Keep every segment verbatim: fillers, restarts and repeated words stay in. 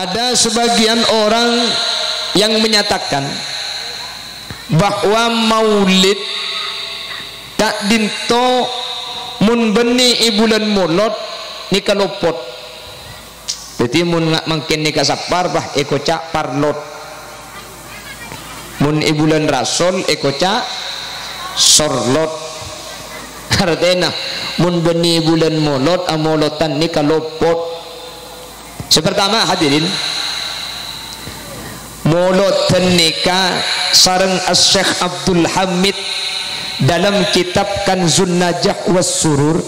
Ada sebagian orang yang menyatakan bahwa maulid ka'dinto mon bânnè è bulân Molod nèka lopot. Dhâddhi mon nga-, mangkèn nèka Sappar, bâh, èkoca' parlot. Mon è bulân Rasol èkoca' sorlot. Artèna, mon bânnè è bulân Molod, amolodan nèka lopot. Sè partama, hadirin, molodan nèka sareng Asy-Syeikh Abdul Hamid dalam kitab Kanzun Najah was Surur.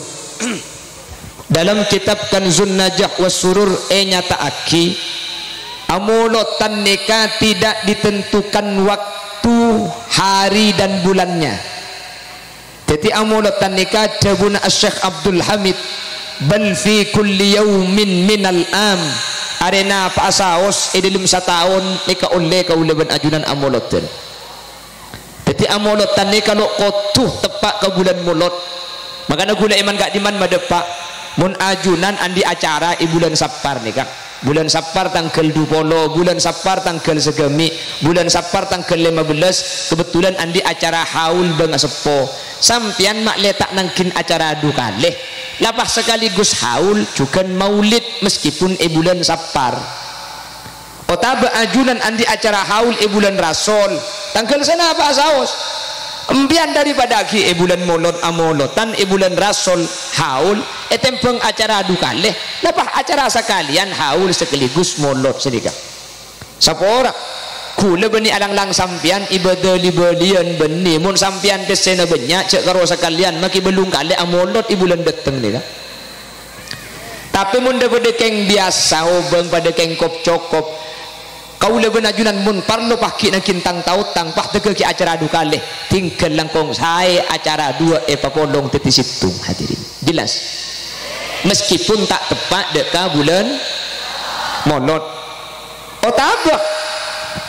Dalam kitab Kanzun Najah was Surur ènyata'aghi, amolodan nèka tidak ditentukan waktu, hari, dan bulannya. Dhâddhi, amolodan nèka dhâbuna Asy-Syeikh Abdul Hamid, "Bal fi kulli yaumin minal am." Arè napa'a saos è dhâlem sataon nèka ollè kaulâ bân ajunan amolodan. Dhâddhi, amolodan nèka lo' kodhu teppa' ka bulân Molod. Mangkana ghulâ è man ka'dimman madheppa', mon ajunan andi' acara è bulân Sappar nèka. Bulân Sappar tangghâl dupolo, bulân Sappar tangghâl sagâmè', bulân Sappar tangghâl lèma bellâs, kebetulan andi' acara haul bângaseppo. Sampèyan ma'lè ta' nangghing acara du kalè. La pas sekaligus haul, jhughân maulid, meskipun è bulân Sappar. Otabâ ajunan andi' acara haul è bulân Rasol, tangghâl sè napa'a saos. Empèyan daripadâ aghi è bulân Molod amolodan è bulân Rasol haul, ètèmbhâng acara du kalè, la pas acara sakalèyan haul sekaligus Molod sanèka. Sapora, ghulâ bânnè alanglang sampèyan ibadah li-bâliyân bânnè, mon sampèyan pèssèna bânnya', jhâ' karo sakalèyan, makè bâllung kalè amolod è bulân dhâteng nèka. Tapè mon dhâ-, padâ kèng biyasa, obâng padâ kèng kop-cokop, kaulâ bân ajunan mon parlo paghi' nangghing tang-taotang, pas dâggâghi acara du kalè, tinggal langkong saè acara duwâ' èpapolong dhâddhi sèttong, hadirin. Jelas? Meskipun ta' teppa' dâ' ka bulân Molod. Otabâ,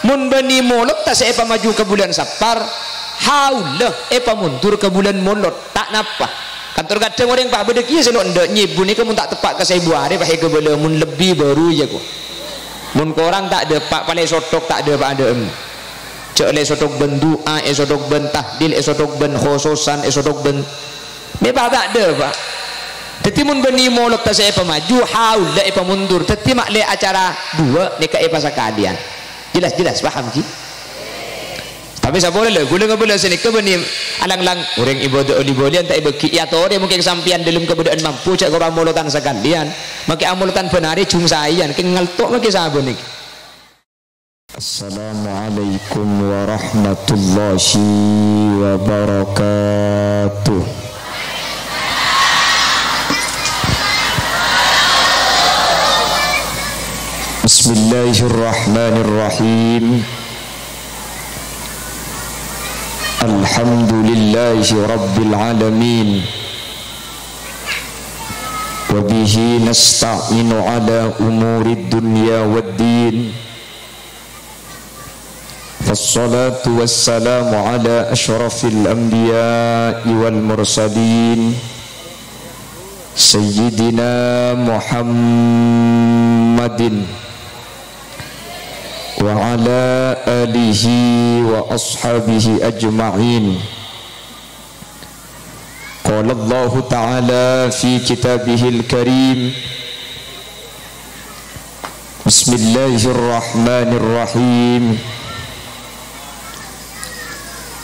mon bânnè molodda sè èpamaju ka bulân Sappar, haulâ èpamondur ka bulân Molod, ta' napa. Kantor kadhâng orèng pas bâdâ kèya sè lo' endâ' nyèbu nèka mon ta' teppa' ka saèbu arè pas èkabâlâ, mon lebbi bâru iyâ, ko. Mon korang ta' dâpa', palè sotthok ta' dâpa' adâ'em. Jhâ' lè sotthok bân du'a, èsotthok bân tahlil, èsotthok bân khososan, èsotthok bân Mè' pas ta' dâpa'. Dhâddhi mon bânnè molodda sè èpamaju, haulâ èpamondur. Dhâddhi ma'lè acara duwâ' nèka èpasakalèyan. Jelas, jelas, paham, ghi? Tapè sapora la, ghulâ ngabâlâ sanèka bânnè alanglang orèng ibâdâ li-bâliyân ta' èbâghi, èyatorè mon kèng sampèyan dâlem kabâdâ'ân mampu, jhâ' kor amolodhân sakalèyan. Makè amolodhân bân arè jhung saèyan, kèng ngalto' makè sabâ nèka. Assalamualaikum warahmatullahi wabarakatuh. Bismillahirrahmanirrahim. Alhamdulillahi rabbil alamin. Wa bihi nasta'inu ala umurid dunya wad din. Wassalatu wassalamu ala asyrafil anbiya'i wal mursalin, Sayyidina Muhammadin wa ala alihi wa ashabihi ajma'in. Qala Allahu ta'ala fi kitabihil karim, Bismillahirrahmanirrahim.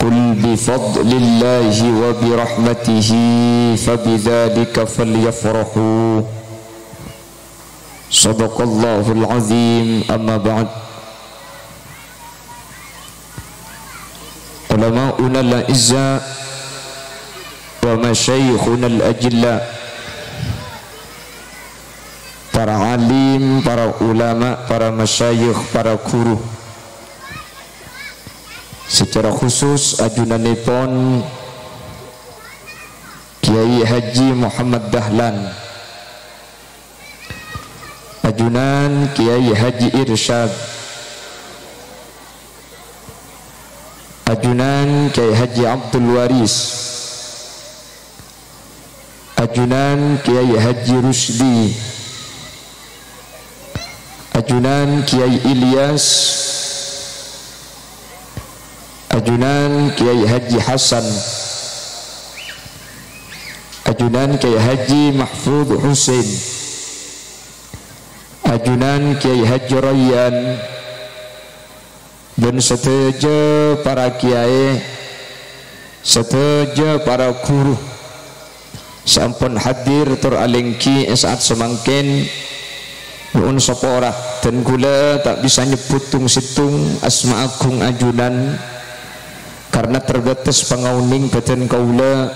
Qul bi fadlillahi wa bi rahmatihi fa bidzalika falyafrahu. Shadaqallahul azim. Amma ba'd. Ulama'unal a'izza wa masyayikhunal ajilla, para alim, para ulama, para masyayikh, para guru. Secara khusus ajunanèpon Kiai Haji Muhammad Dahlan. Ajunan Kiai Haji Irsyad. Ajunan Kiai Haji Abdul Waris. Ajunan Kiai Haji Rusdi. Ajunan Kiai Ilyas, ajunan Kiai Haji Hasan, ajunan Kiai Haji Mahfud Husain, ajunan Kiai Haji Rayyan, bân sadhâjâ para kiai, sadhâjâ para ghuru sè ampon hadir tor alèngghi è sa'at samangkèn. Nyo'on sapora, dân kaulâ ta' bisa nyebbhut tong-sèttong asma aghung ajunan, karna terbatas pangaonèng bhâdhân kaulâ.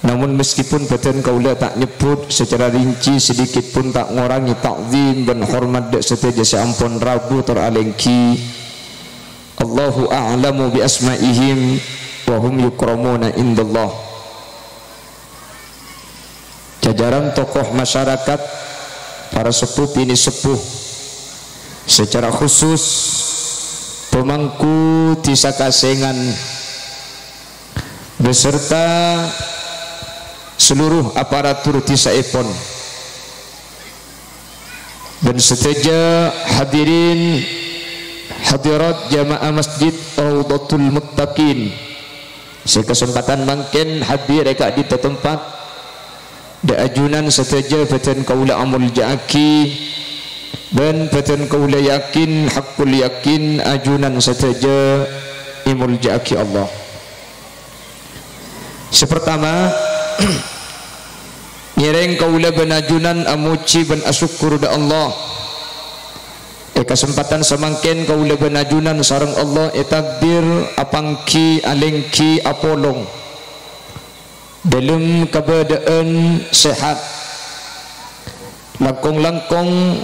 Namon, meskipun bhâdhân kaulâ ta' nyebbhut sacara rinci, sedikit pun ta' ngorangè ta'zim bân hormat dâ' sadhâjâ sè ampon rabu tor alèngghi. Allahu a'lamu bi asma'ihim wa hum yukramuna indallah. Jajaran tokoh masyarakat, para seppo binè' seppo, secara khusus pemangku Dhisa Kasèngan, beserta seluruh aparatur dhisaèpon, bân sadhâjâ hadirin hadirat jamaah Masjid Raudhatul Muttaqin sè kasempadhân mangkèn hadir è ka'dinto tempat. Dâ' ajunan sadhâjâ bhâdhân kaulâ amolja'aghi, bân bhâdhân kaulâ yakin, haqqul yakin, ajunan sadhâjâ èmolja'aghi Allah. Sè partama, ngèrèng kaulâ bân ajunan amojhi bân asokkor dâ' Allah. È kasempadhân samangkèn kaulâ bân ajunan sareng Allah ètakdir apangghi alèngghi apolong dâlem kabâdâ'ân sehat. Langkong-langkong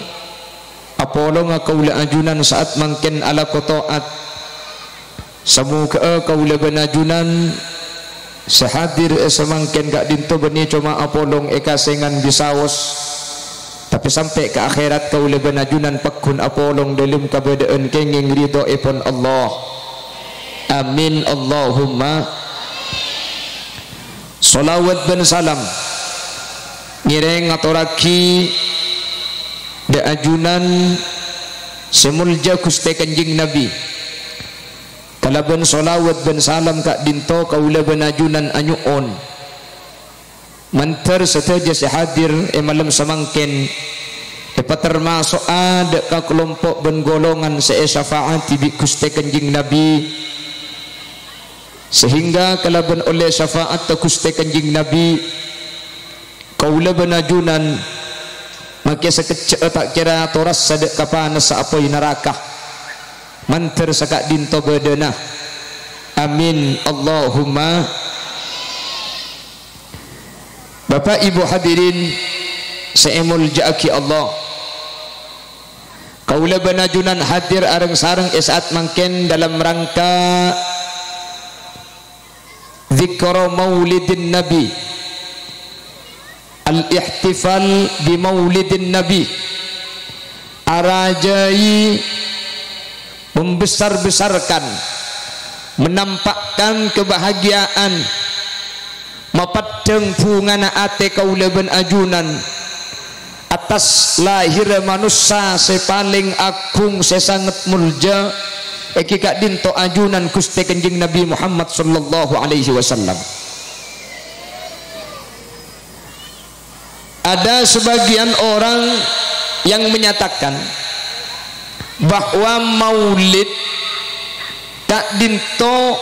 apolonga kaulâ ajunan sa'at mangkèn alako to'at. Samoghâ'â kaulâ bân ajunan sè hadir è samangkèn ka'dinto bânnè coma apolong è Kasèngan bisaos, tapè sampè' ka akhèrat kaulâ bân ajunan pagghun apolong dâlem kabâdâ'ân kèngèng ridhoèpon Allah. Amin, Allahumma. Shalawat bân salam ngèrèng ngatorraghi dâ' ajunan sè molja Ghustè Kanjeng Nabi. Kalabân shalawat bân salam ka'dinto kaulâ bân ajunan anyo'on, mandhâr sadhâjâ sè hadir è malem samangkèn èpatermaso'a dâ' ka kalompo' bân golongan sè èsafa'adhi bi' Ghustè Kanjeng Nabi, sehingga kalabân ollè syafa'atta Ghustè Kanjeng Nabi, kaulâ bân ajunan makè sakejjhâ'â ta' kèra torassa dâ' ka panassa apoy naraka, mandhâr saka'dinto bâdâna. Amin, Allahumma. Bapa' Ibu hadirin sè èmolja'aghi Allah, kaulâ bân ajunan hadir areng-sareng è sa'at mangkèn dalam rangka Dzikra Maulidin Nabi, al-ihtifal bi Maulidin Nabi, arajâi membesar-besarkan, menampakkan kebahagiaan, mapeddhâng bhungana atè kaulâ bân ajunan, attas lahèrra manossa sè palèng aghung sè sanget molja, èngghi ka'dinto ajunan Ghustè Kanjeng Nabi Muhammad sallallahu alaihi wasallam. Ada sebagian orang yang menyatakan bahwa maulid ka'dinto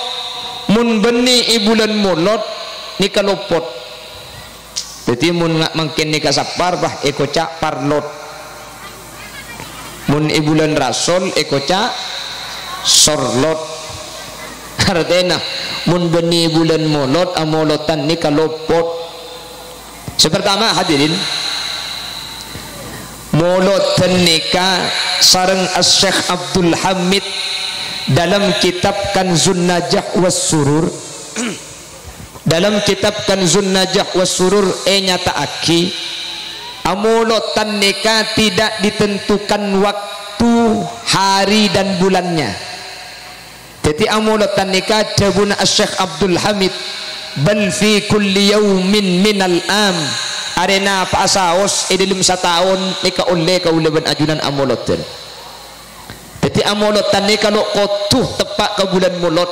mon bânnè è bulân Molod nèka lopot. Dhâddhi, mon nga-, mangkèn nèka Sapar, bâh, èkoca' Parlot. Mon è bulân Rasol, èkoca' Sorlot. Artèna, mon bânnè è bulân Molod, amolodan nèka lopot. Sè partama, hadirin, molodan nèka sareng Asy-Syaikh Abdul Hamid dalam kitab Kanzun Najah was Surur. Dalam kitab Kanzun Najah was Surur ènyata'aghi, amolodan nèka tidak ditentukan waktu, hari, dan bulannya. Dhâddhi, amolodan nèka dhâbuna Asy-Syaikh Abdul Hamid, "Bal fi kulli yaumin minal am, Arèna pa'a saos è dhâlem sataon nèka ollè kaulâ bân ajunan amolodhân. Dhâddhi amolodhân nèka lo' kodhu teppa' ka bulân Molod.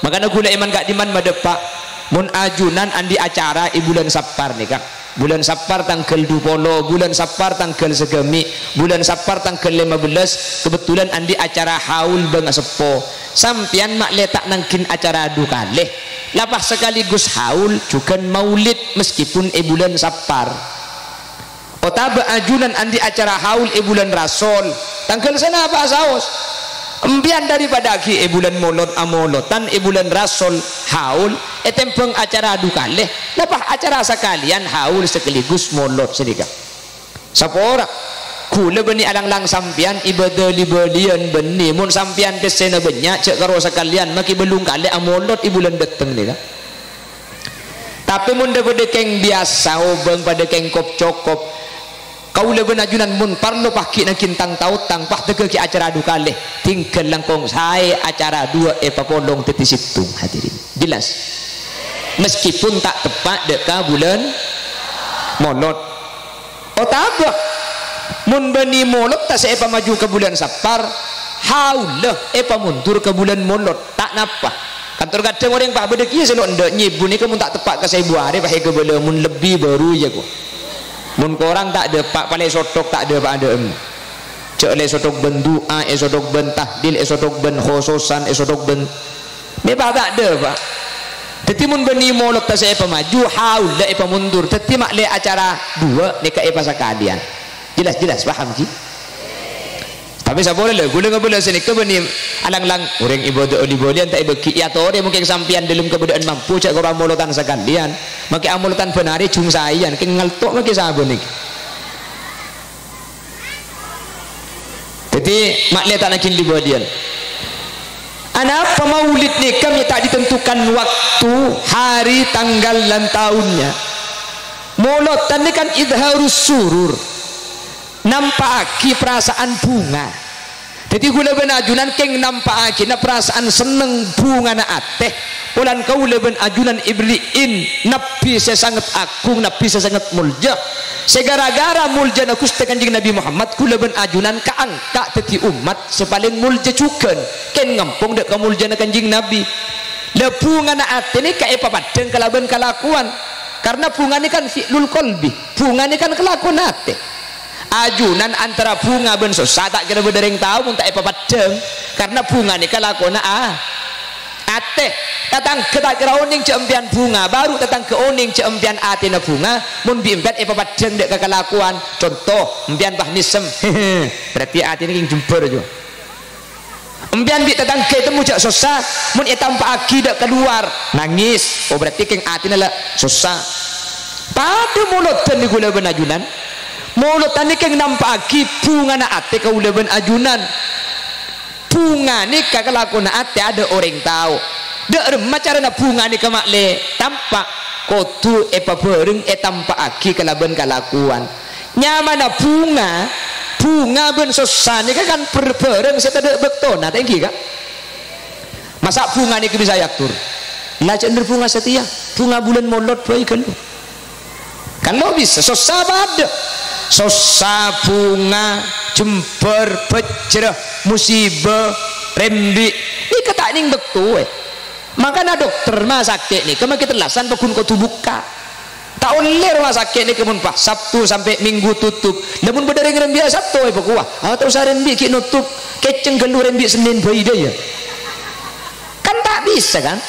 Mangkana ghulâ èman ka'dimman madhâpa', mon ajunan andi' acara è bulân Sappar nèka. Bulân Sappar tangghâl dupolo, bulân Sappar tangghâl sagâmè', bulân Sappar tangghâl lèma bellâs, kebetulan andi' acara haul bângaseppo. Sampèyan ma'lè ta' nangghing acara du kalè. La pas sakaligus haul, jhughân maulid, meskipun è bulân Sappar. Otabâ ajunan andi' acara haul è bulân Rasol, tangghâl sanapa saos? Empèyan daripadâ ghi' è bulân Molod amolodhân, è bulân Rasol haul, ètèmbhâng acara du kalè, napa acara sakalèyan haul sakaligus molod sanèka? Sapora, ghulâ bânnè alanglang sampèyan ibâdâ li-bâliyân bânnè, mon sampèyan pèssèna bânnya', jhâ' karo sakalèyan makè bâllung kalè amolod è bulân dhâteng nèka. Tapè mon dhâ-, padâ kèng biyasa obâng, padâ kèng kop-cokop, kaulâ bân ajunan mon parlo pas ghi' nangghing tang-taotang, pas dhâghâghi acara du kalè, tinggal langkong saè acara duwâ' èpapolong dhâddhi sèttong, hadirin. Jelas? Meskipun ta' teppa' dhâ' ka bulân Molod. Otabâ, mon bânnè molodhâ sè èpamaju ka bulân Sappar, haulâ èpamondur ka bulân Molod, ta' napa. Kantor kadhâng orèng pas bâdâ kèya sè lo' endâ' nyèbu nèka mon ta' teppa' ka saèbu arè pas èkabâlâ, mon lebbi bâru iyâ, ko. Mon korang ta' dâpa', palè sotthok ta' dâpa' adâ'em. Jhâ' lè sotthok bân du'a, èsotthok bân tahlil, èsotthok bân khososan, èsotthok bân Mè' pas ta' dâpa'. Dhâddhi mon bânnè molodhâ sè èpamaju, haulâ èpamondur. Dhâddhi ma'lè acara duwâ' nèka èpasakalèyan. Jelas-jelas, paham, ghi? Tapè sapora la, ghulâ ngabâlâ sanèka bânnè alanglang orèng ibâdâ li-bâliyân ta' èbâghi, èyatorè mungkin sampèyan dhâlem kabâdâ'ân mampu, jhâ' karo amolodhân sakalèyan. Makè amolodhân bân arè jhung saèyan, kèng ngalto' makè sabâ nèka. Dhâddhi, ma'lè ta' nangghing li-bâliyân. Anapa maulid nèka mè' ta' ditentukan waktu, hari, tanggal, lan taunnya? Molodhân nèka kan idharus surur, nampa'aghi parasaan bhunga. Dhâddhi, ghulâ bân ajunan kèng nampa'aghina parasaan senneng bhungana atè, polana kaulâ bân ajunan èberri'in nabbhi sè sanget agung, nabbhi sè sanget molja. Sè ghârâ-ghârâ moljâna Ghustè Kanjeng Nabbhi Muhammad, ghulâ bân ajunan kaangka' dhâddhi ommat sè palèng molja jhughân, kèng ngampong dâ' kamoljâna Kanjeng Nabbhi. La, bhungana atè nèka èpapaddhâng kalabân kalakowan, karna bhunga nèka kan fi'lul qalbi, bhunga nèka kan kalakowanna atè. Ajunan antara bhunga bân sossa ta' kèra bâdâ orèng tao mon ta' èpapaddhâng, karna bhunga nèka lakona a-, atè. Tatangghâ ta' kèra onèng jhâ' empèyan bhunga, bhuru tatangghâ onèng jhâ' empèyan atèna bhunga, mon bi' empèyan èpapaddhâng dâ' kakalakowan. Conto, empèyan pas mèsem, berarti atèna kèng jembhâr, jhu. Empèyan bi' tatangghâ ètemmo jhâ' sossa, mon ètampa'aghi dâ' kalowar, nangès. Oh, berarti kèng atèna la sossa. Padâ molodhân nèka ghulâ bân ajunan. Molodhân nèka kèng nampa'aghi bhungana atè kaulâ bân ajunan. Bhunga nèka kalakowanna atè adâ' orèng tao. Dâ' remma carana bhunga nèka ma'lè tampa', kodhu èpabhâreng ètampa'aghi kalabân kalakowan. Nyamana bhunga, bhunga bân sossa nèka kan bhâr-bhâreng sè tadâ' bâktona, ta' ènggi, Ka'? Masa' bhunga nèka bisa èator? La jhâ' nèr bhunga satèya, bhunga bulân Molod bhâi ghâllu. Kan lo' bisa, sossa padâ. Sossa, bhunga, jembhâr, bhâjrâ, musibâ, rembi', nèka ta' nèng bâktoè. Mangkana dokter rumah sakit nèka makè tellasan pagghun kodhu bukka'. Ta' ollè rumah sakit nèka mon pas Sabtu sampè' Minggu tutup. Lamon bâdâ rèng rembi'â Sabtu èpakowa, "Ah, ta' osa rembi' ghi' notop. Kècèng ghâllu rembi' Sennèn bhâi dâ' iyâ." Kan ta' bisa, kan?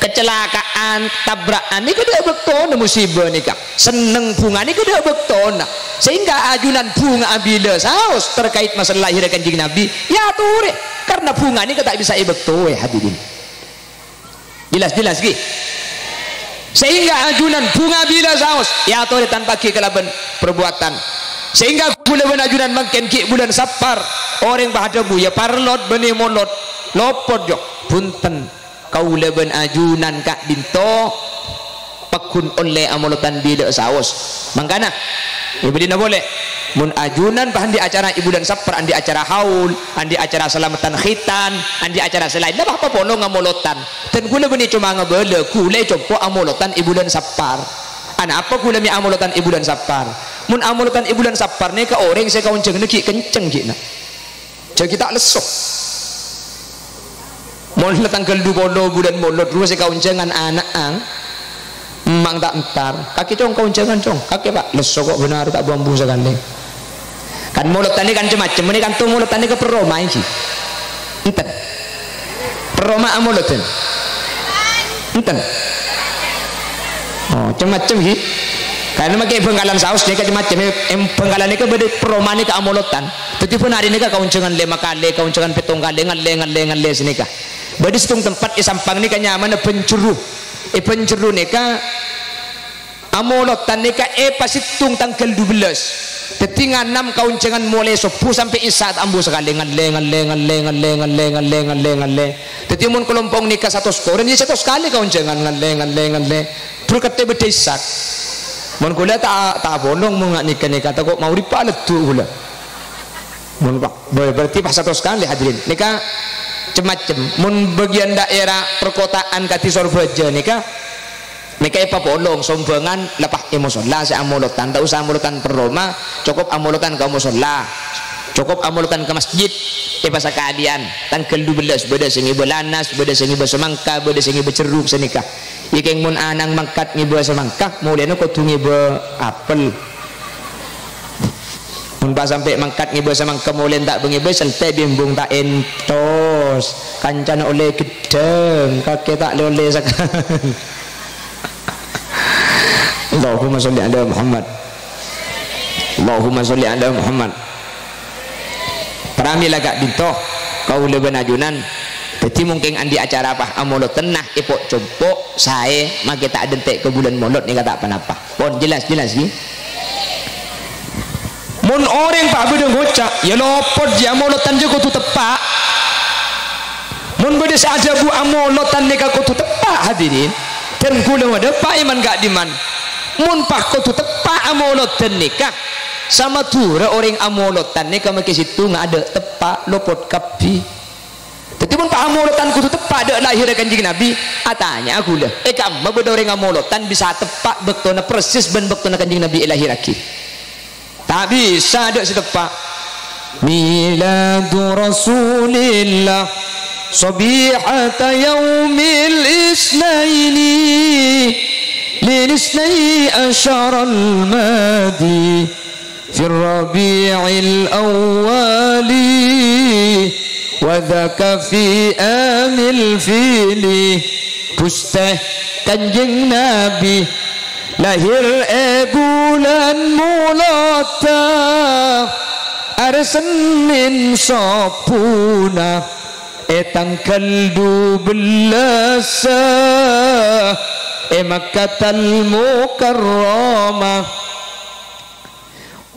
Kecelakaan, tabra'an nèka dâ' bâktona musibâ nèka. Senneng bhunga nèka dâ' bâktona. Sehingga ajunan bhunga abila saos terkait masalah lahirnya Kanjeng Nabi, èyatorè. Karena bhunga nèka ta' bisa èbâktoè, hadirin. Jelas-jelas, ghi? Sehingga ajunan bhunga bila saos, èyatorè tanpa ghi kalabân perbuatan. Sehingga kaulâ bân ajunan mangkèn ghi' bulân Sappar, orèng pas adhâbu, "Iyâ parlot bânnè molot." Lopot, jhu. Bhunten, kaulâ bân ajunan ka'dinto pagghun ollè amolodhân bilâ saos. Mangkana, èbâdhina polè, mon ajunan pas andi' acara è bulân Sappar, andi' acara haul, andi' acara salameddhân khitan, andi' acara sè laèn, la pas papolong amolodhân. Dân kaulâ bânnè coma ngabâlâ, kaulâ compo' amolodhân è bulân Sappar. Anapa ghulâ mè' amolodhân è bulân Sapar? Mon amolodhân è bulân Sapar nèka orèng sè kaonjhânganna ghi' kenceng ghi'na. Jhâ' ghi' ta' lesso. Mon la tangghâl dupolo bulân Molod rowa sè kaonjhângan ana'na, emma'na ta' entar. "Kakè, Cong, kaonjhângan, Cong." "Kakè, Pa'." "Lesso ko' bhender, ta' bu-ambu sakalè." Kan molodhân nèka kan cem-macem, nèka kan molodhân nèka per roma, ghi. Enten. Per roma amolodhân. Enten. Oh, cem-macem, ghi. Karena makè Bhângkalan saos nèka cem-macem. Em, Bhângkalan nèka bâdâ per roma nèka amolodhân. Dhâddhi bân arè nèka kaonjhângan lèma kalè, kaonjhângan pèttong kalè, ngallè, ngallè, ngallè sanèka. Bâdâ sèttong tempat è Sampang nèka nyamana Bân Jerru. È Bân Jerru nèka amolodhân nèka èpasèttong tangghâl dubellâs. Dhâddhi nganem kaonjhângan molaè sobbhu sampè' isya' ta' ambu sakalè, ngallè, ngallè, ngallè. Dhâddhi mon kalompo' nèka satos korèn, ya satos kalè kaonjhângan, ngallè, ngallè, ngallè. Berkadhâ bâdâ isya'. Mon ghulâ ta', ta' apolong mon nga' nèka-nèka, tako' maghrib paleddhu ghulâ. Mon pa-, ber-, berarti pas satos kalè, hadirin. Nèka cem-macem. Mon bâgiyân daerah perkotaan kadhi Sorbhâjâ nèka, nèka èpapolong sombhângan lepas è mosolla sè amolodhân, ta' osa amolodhân per roma, cokop amolodhân ka mosolla, cokop amolodhân ka masjid, èpasakalèyan. Tangghâl dubellâs bâdâ sè ngibâ lanas, bâdâ sè ngibâ semangka, bâdâ sè ngibâ jeruk sanèka. Yâ kèng mon ana'na mangkat ngibâ semangka, molèna kodhu ngibâ apel. Mon pas sampè' mangkat ngibâ semangka molè ta' bâ-ngibâ, sèltè bimbung ta' entos. Kancana ollè ghedhâng, kakè ta' lè-ollè sakalè. Allahumma sholli ala Muhammad. Allahumma sholli ala Muhammad. Pramila ka'dinto, kaulâ bân ajunan. Dhâddhi mon kèng andi' acara pas amolodhân, na èpo'-compo', saè, makè ta' adhânte' ka bulân Molod nèka ta' ponapa. Pon jelas, jelas, ghi? Mon orèng pa' bâdâ ngoca', "Ya lopot, ya amolodhân jâ kodhu teppa'." Mon bâdâ sè adhâbu amolodhân nèka kodhu teppa', hadirin. Dân ghulâ madâpa' è man ka'dimman. Mon pas kodhu teppa' amolodhân nèka, samadhurâ orèng amolodhân nèka makè sèttonga adâ' teppa', lopot kabbhi. Dhâddhi, mon pas amolodhân kodhu teppa' dâ' lahèrra Kanjeng Nabi, atanya'a ghulâ, è ka'emma bâdâ orèng amolodhân bisa teppa' bâktona persis bân bâktona Kanjeng Nabi èlahèrraghi? Ta' bisa adâ' sè teppa'. Miladu Rasulillah sabihata yaumil isnaini, lil isnai asyaral madi. Fi rabi'il awwali, wa dzaka fi amil fili. Ghustè Kanjeng Nabi lahèr è bulân Molodhâ, arè Sennèn sobbhuna è tangghâl dubellâs è Makkatal Mukarramah.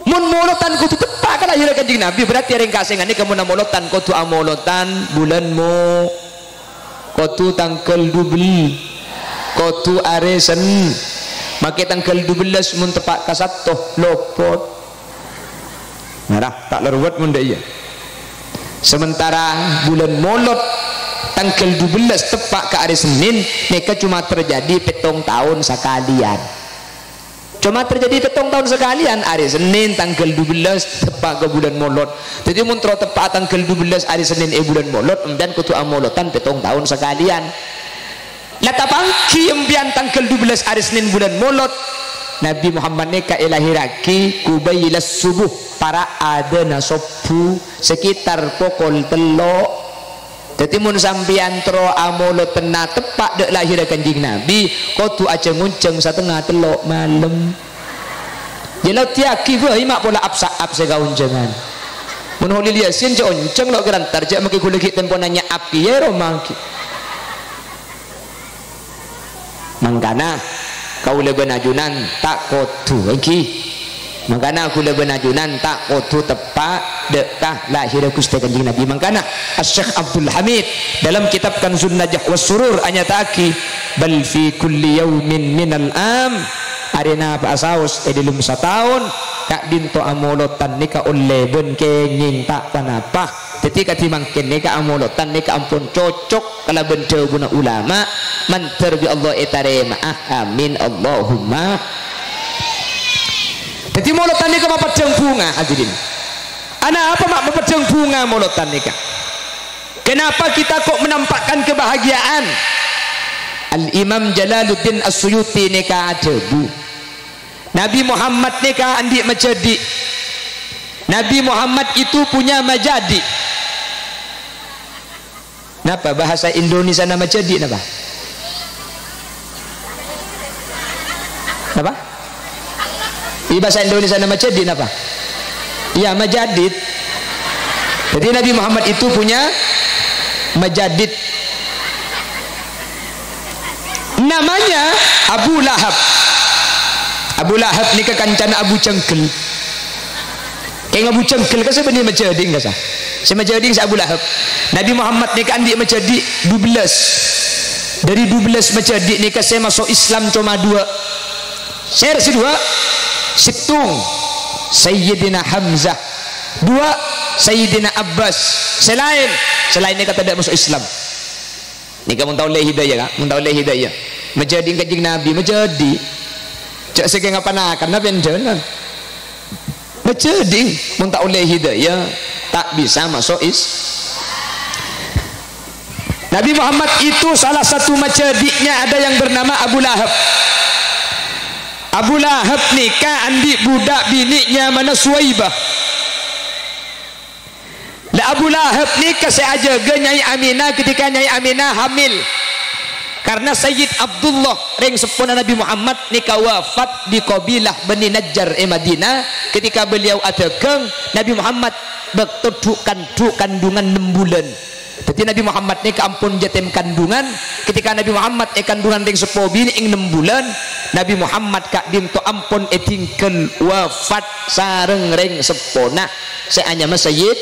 Mon molodhân kodhu teppa' ka lahèrra Kanjeng Nabi, berarti rèng kasèngan nèka mon amolodhân kodhu amolodhân bulân Mo-, kodhu tangghâl dubel-, kodhu arè Sen-, makè tangghâl dubellâs mon teppa' ka Satto, lopot. Nah, ta' la ruwet mon dâ' iyâ. Sementara bulân Molod tangghâl dubellâs teppa' ka arè Sennèn, nèka coma terjadi pèttong taon sakalèyan. Coma terjadi pèttong taon sakalèyan, arè Sennèn tangghâl dubellâs teppa' ka bulân Molod. Dhâddhi, mon terro teppa' tangghâl dubellâs arè Sennèn è bulân Molod, empèyan kodhu amolodhân pèttong taon sakalèyan. La tapangghi empèyan tangghâl dubellâs arè Sennèn bulân Molod. Nabi Muhammad nèka èlahèrraghi qubailas subuh, para' adâna sobbhu, sekitar pokol tello'. Dhâddhi, mon sampèyan terro amolodhâna teppa' dâ' lahèrra Kanjeng Nabi, kodhu ajhâng-onjhâng satengnga tello' malem. Jhâ' la oddiyâghi bhâi ma' pola ap-sa'ap sè kaonjhângan. Mon Holil Yasin jhâ' onjhâng lo' kèra entar, jhâ' makè ghulâ ghi' tempona nya'ap kèya è roma ghi'. Mangkana, kaulâ bân ajunan ta' kodhu, èngghi. Mangkana, kaulâ bân ajunan ta' kodhu teppa' dâ' ka lahèrra Ghustè Kanjeng Nabi. Mangkana, Asy-Syeikh Abdul Hamid dalam kitab Kanzun Najah was Surur anyata'aghi, "Bal fi kulli yaumin minal am." Arèna pasaos è dâlem sataon, ka'dinto amolodhân nèka ollè bân kèngèng ta' ponapa. Dhâddhi, kadhi mangkèn nèka amolodhân nèka ampon cocok kalabân dhâbuna ulama, mandhâr bi' Allah ètarèma'a. Amin, Allahumma. Dhâddhi, molodhân nèka mapeddhâng bhunga, hadirin. Anapa ma' mapeddhâng bhunga molodhân nèka? Kenapa kita kok menampakkan kebahagiaan? Al-Imam Jalaluddin As-Suyuti nèka adhâbu, Nabi Muhammad nèka andi' majhâdhi'. Nabi Muhammad itu punya majhâdhi'. Napa bahasa Indonesiana majhâdhi' napa? Napa? Di bahasa Indonesiana majhâdhi' napa? Iya, majhâdhi'. Jadi Nabi Muhammad itu punya majhâdhi'. Namanya Abu Lahab. Abu Lahab nèka kancana Abu Janggal. Kèng Abu Janggal ka sè bânnè majhâdhi' ka sa. Sè majhâdhi' sè Abu Lahab. Nabi Muhammad nèka andi' majhâdhi' dubellâs. Dâri dubellâs majhâdhi' nèka sè maso' Islam coma duwâ'. Sèra sè duwâ'? Sèttong, Sayyidina Hamzah. Duwâ', Sayyidina Abbas. Sè laèn, sè laèn nèka tadâ' maso' Islam. Nèka mon ta' ollè hidayah, Ka'? Mon ta' ollè hidayah. Majhâdhi' Kanjeng Nabi, majhâdhi'. Jhâ' sè kèng apanakan, napa èndhâna? Majhâdhi', mon ta' ollè hidayah, ta' bisa maso' Is-, Nabi Muhammad itu salah satu majhâdhi'nya ada yang bernama Abu Lahab. Abu Lahab nèka andi' budak binè' nyamana Suwaibah. La Abu Lahab nèka sè ajâgâ Nyai Aminah ketika Nyai Aminah hamil. Karena Sayyid Abdullah, rèng seppona Nabi Muhammad, nèka wafat di qabilah Bani Najjar è Madinah ketika beliau adhâghâng, Nabi Muhammad bâkto dhu'-kandhu' kandhungan nem bulân. Dhâddhi Nabi Muhammad nèka ampon jâtèm kandhungan. Ketika Nabi Muhammad èkandhungan rèng seppo binè' nem bulân, Nabi Muhammad ka'dinto ampon èdinggal wafat sareng rèng seppona sè anyama Sayyid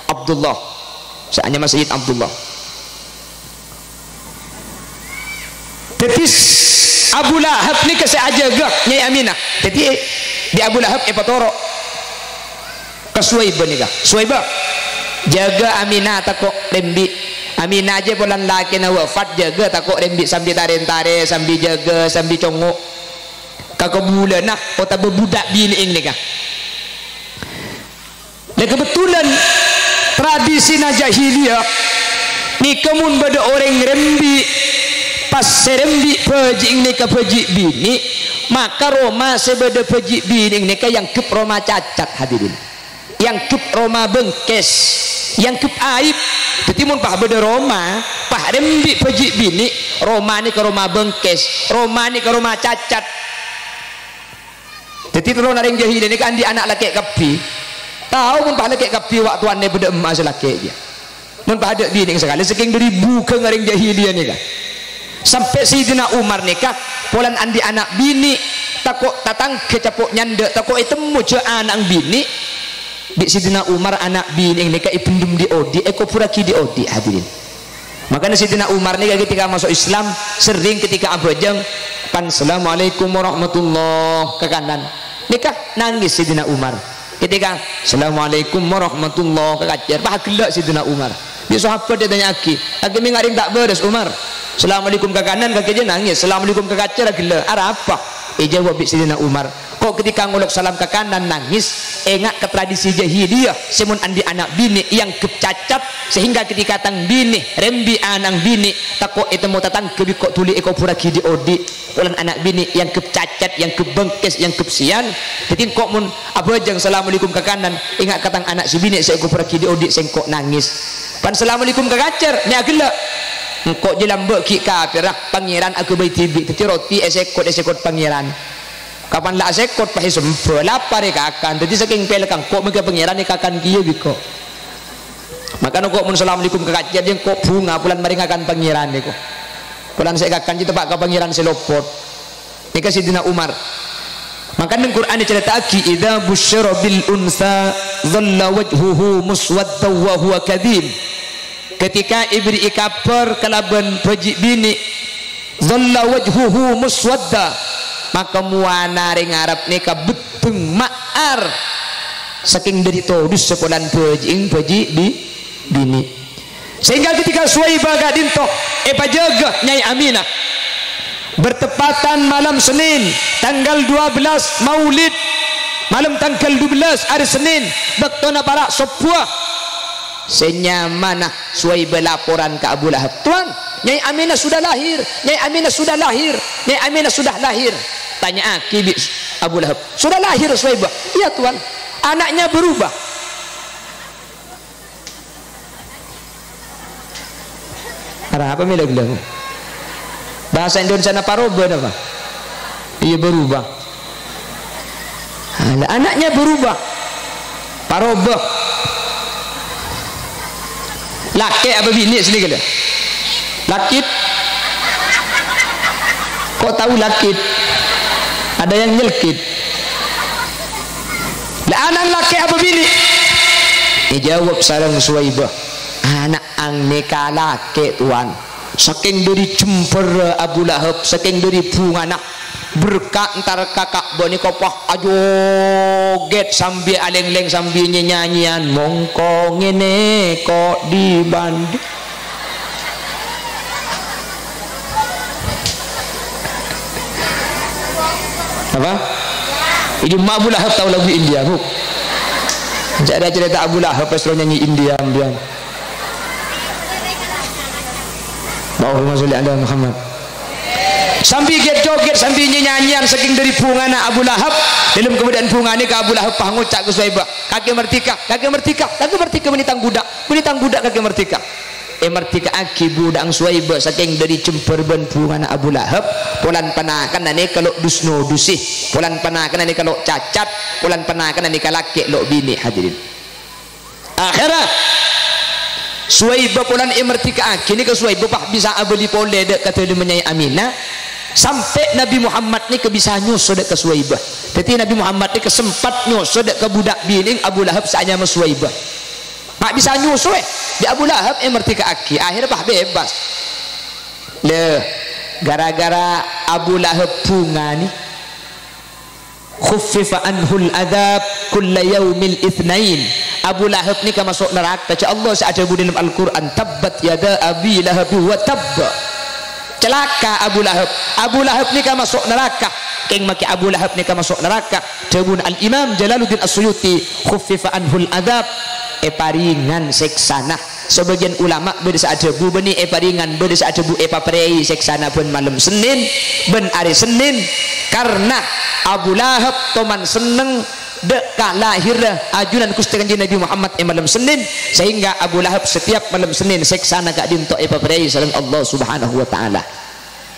Abdullah. Sè anyama Sayyid Abdullah. Dhâddhi, Abu Lahab nèka sè ajâgâ Nyai Aminah. Dhâddhi, bi' Abu Lahab èpatoro' ka Suwaibah nèka. "Suwaibah, jâgâ Aminah tako' rembi'. Aminah jâ' polana lakèna wafat, jâgâ tako' rembi' sambi tarè-entarè, sambi jâgâ, sambi congo' ka kabulâna otabâ budak binè'èng nèka." Lah, kebetulan tradisina jahiliyah nèka mon bâdâ orèng rembi', pas sè rembi' bhâji'èng nèka bhâji' binè', maka roma sè bâdâ bhâji' binè'èng nèka èangghep roma cacat, hadirin. Èangghep roma bengkes, èangghep aib. Dhâddhi, mon pas bâdâ roma, pas rembi' bhâji' binè', roma nèka roma bengkes, roma nèka roma cacat. Dhâddhi, terrona rèng jahiliyah nèka andi' ana' lakè' kabbhi. Tao mon pas lakè' kabbhi, wa' towana bâdâ emma'a sè lakè' kèya. Mon pas adâ' binè' sakalè, sakèng dâri bhughângnga rèng jahiliyah nèka. Sampè' Sayyidina Umar nèka, polana andi' ana' binè', tako' tatangghâ capo' nyandhâ', tako' ètemmo jâ' ana'na binè'. Bi' Sayyidina Umar ana' binè'èng nèka èbhendhem dhi'-odhi', èkoburraghi dhi'-odhi', hadirin. Makana Sayyidina Umar nèka ketika maso' Islam, serrèng ketika abhâjâng, pan, "Assalamualaikum warahmatullah," ka kanan. Nèka nangès Sayyidina Umar. Ketika, "Assalamualaikum warahmatullah," ka kacèr, pas aghellâ' Sayyidina Umar. Bi' sahabat ètanya'aghi, "Laghi' mènga' rèng ta' bârâs, Umar? Assalamualaikum ka kanan, ka kèjâ nangès. Assalamualaikum ka kacèr, aghellâ'. Arapa?" Èjâwâb bi' Sayyidina Umar, "Ko' ketika ngolok salam ka kanan nangès, enga' ka tradisi jahiliyah, sè mon andi' ana' binè' èangghep cacat, sehingga ketika tang binè rembi' ana'na binè', tako' ètemmo tatangghâ bi' ko' dhuli èkoburraghi dhi'-odhi', polana ana' binè' èangghep cacat, èangghep bengkes, èangghep siyan. Dhâddhi, engko' mon abhâjâng assalamualaikum ka kanan, enga' ka tang ana' sè binè' sè èkoburraghi dhi'-odhi' sèngko' nangès. Pan assalamualaikum ka kacèr, mè' aghellâ'. Engko' jâ lambâ' ghi' kapèrra, Pangèran aghâbây dhibi', dhâddhi roti èsèkot, èsèkot Pangèran." Kapan la asèkot pas èsembhâ, lapar èkakan. Dhâddhi sakèng pèlèkka engko' mèghâ Pangèran èkakan kèya bi' ko'. Makana ko' mon assalamualaikum ka kacèr, jâ' engko' bhunga polana marè ngakan Pangèran nèko. Polana sè èkakan jâ' teppa' ka Pangèran sè lopot. Nèka Sayyidina Umar. Makana neng Qur'an ècarèta'aghi, "Idza busyira bil unsa dhalla wajhuhu muswaddan wa huwa kadhim." Ketika èbherri'i kabhâr kalabân bhâji' binè', dhalla wajhuhu muswadda, maka mowana rèng Arab nèka beddheng ma'ar, sakèng dâri todus sakolan bhâji'èng bhâji' bi-, binè'. Sehingga ketika Suwaibah ka'dinto èpajâgâ Nyai Aminah, Bertepatan malam Senin, tanggal dua belas Maulid, malam tanggal dua belas, hari Senin, bâktona para' sobbhu. Sè nyamana Suwaibah laporan ka Abu Lahab, "Tuan, Nyai Aminah sudah lahir, Nyai Aminah sudah lahir, Nyai Aminah sudah lahir." Tanya'aghi bi' Abu Lahab, "Sudah lahir Suwaibah?" "Iya, Tuan." "Anaknya berubah." Arapa mè la ghellâ'? Bhâsa Indonesiana parobâ napa? Iyâ, berubah. Ala, anaknya berubah. Parobâ. Lakè' apa binè' sini kali? Lakit. Kok tahu lakit? Ada yang nyelkit. La, ana'na lakè' apa binè'? Èjâwâb sareng Suwaibah, "Ana'." Ana'na lakè', Tuan. Sakèng dhâri jembhârrâ Abu Lahab, sakèng dhâri bhungana, berka' entar ka Ka'bah nèka pas ajogèt sambi alènglèng sambi nyanyi-nyanyian, "Mongko ngènè kok dibanding." Apa? Ini Abu Lahab tahu lagu India, Bu? Jâ' ada cerita Abu Lahab pas nyanyi India, ambiyan. Allahumma sholli ala Muhammad. Sambi ghet-joget, sambi nyanyi-nyanyian, sakèng dhâri bhungana Abu Lahab. Dâlem kabâdâ'ân bhungana ka Abu Lahab, pas ngoca' ka Suwaibah, "Kakè merdeka, kakè merdeka, kakè merdeka, bânnè tang bhuda', bânnè tang bhuda', kakè merdeka." Èmerdeka'aghi budha'na Suwaibah sakèng dhâri jembhâr bân bhungana Abu Lahab, polana panakanna nèka lo' dus-nodusè, polana panakanna nèka lo' cacat, polana panakanna nèka lakè' lo' binè', hadirin. Akhèrra, Suwaibah polana èmerdeka'aghi nèka Suwaibah pas bisa abâli polè dâ' ka dâlemma Nyai Aminah, sampè' Nabi Muhammad nèka bisa nyoso dâ' ka Suwaibah. Dhâddhi Nabi Muhammad nèka sempat nyoso dâ' ka budhak binè'na Abu Lahab sè anyama Suwaibah. Ma' bisa nyoso, eh, bi' Abu Lahab èmerdeka'aghi, akhèrra pas bebas. Lè, gara-gara Abu Lahab bhungana, "Khuffifa anhul adzab kulla yaumil itsnain." Abu Lahab nèka maso' naraka. Jâ' Allah sè adhâbu dâlem Al-Qur'an, "Tabbat yada Abi Lahab wa tabb." Calaka' Abu Lahab. Abu Lahab nèka maso' naraka. Kèng makè Abu Lahab nèka maso' naraka. Dhâbuna Al-Imam Jalaluddin As-Suyuti, "Khuffifa anhul adzab." Èparèngan sèksana. Sabâgiyân ulama bâdâ sè adhâbu bânnè èparèngan, bâdâ sè adhâbu èpaprèi sèksana bân malem Senin, bân arè Senin, karna Abu Lahab toman senneng dâ' ka lahèrra ajunan Ghustè Kanjeng Nabi Muhammad è malem Senin, sehingga Abu Lahab setiap malem Senin sèksana ka'dinto èpaprèi sareng Allah Subhanahu wa Ta'ala.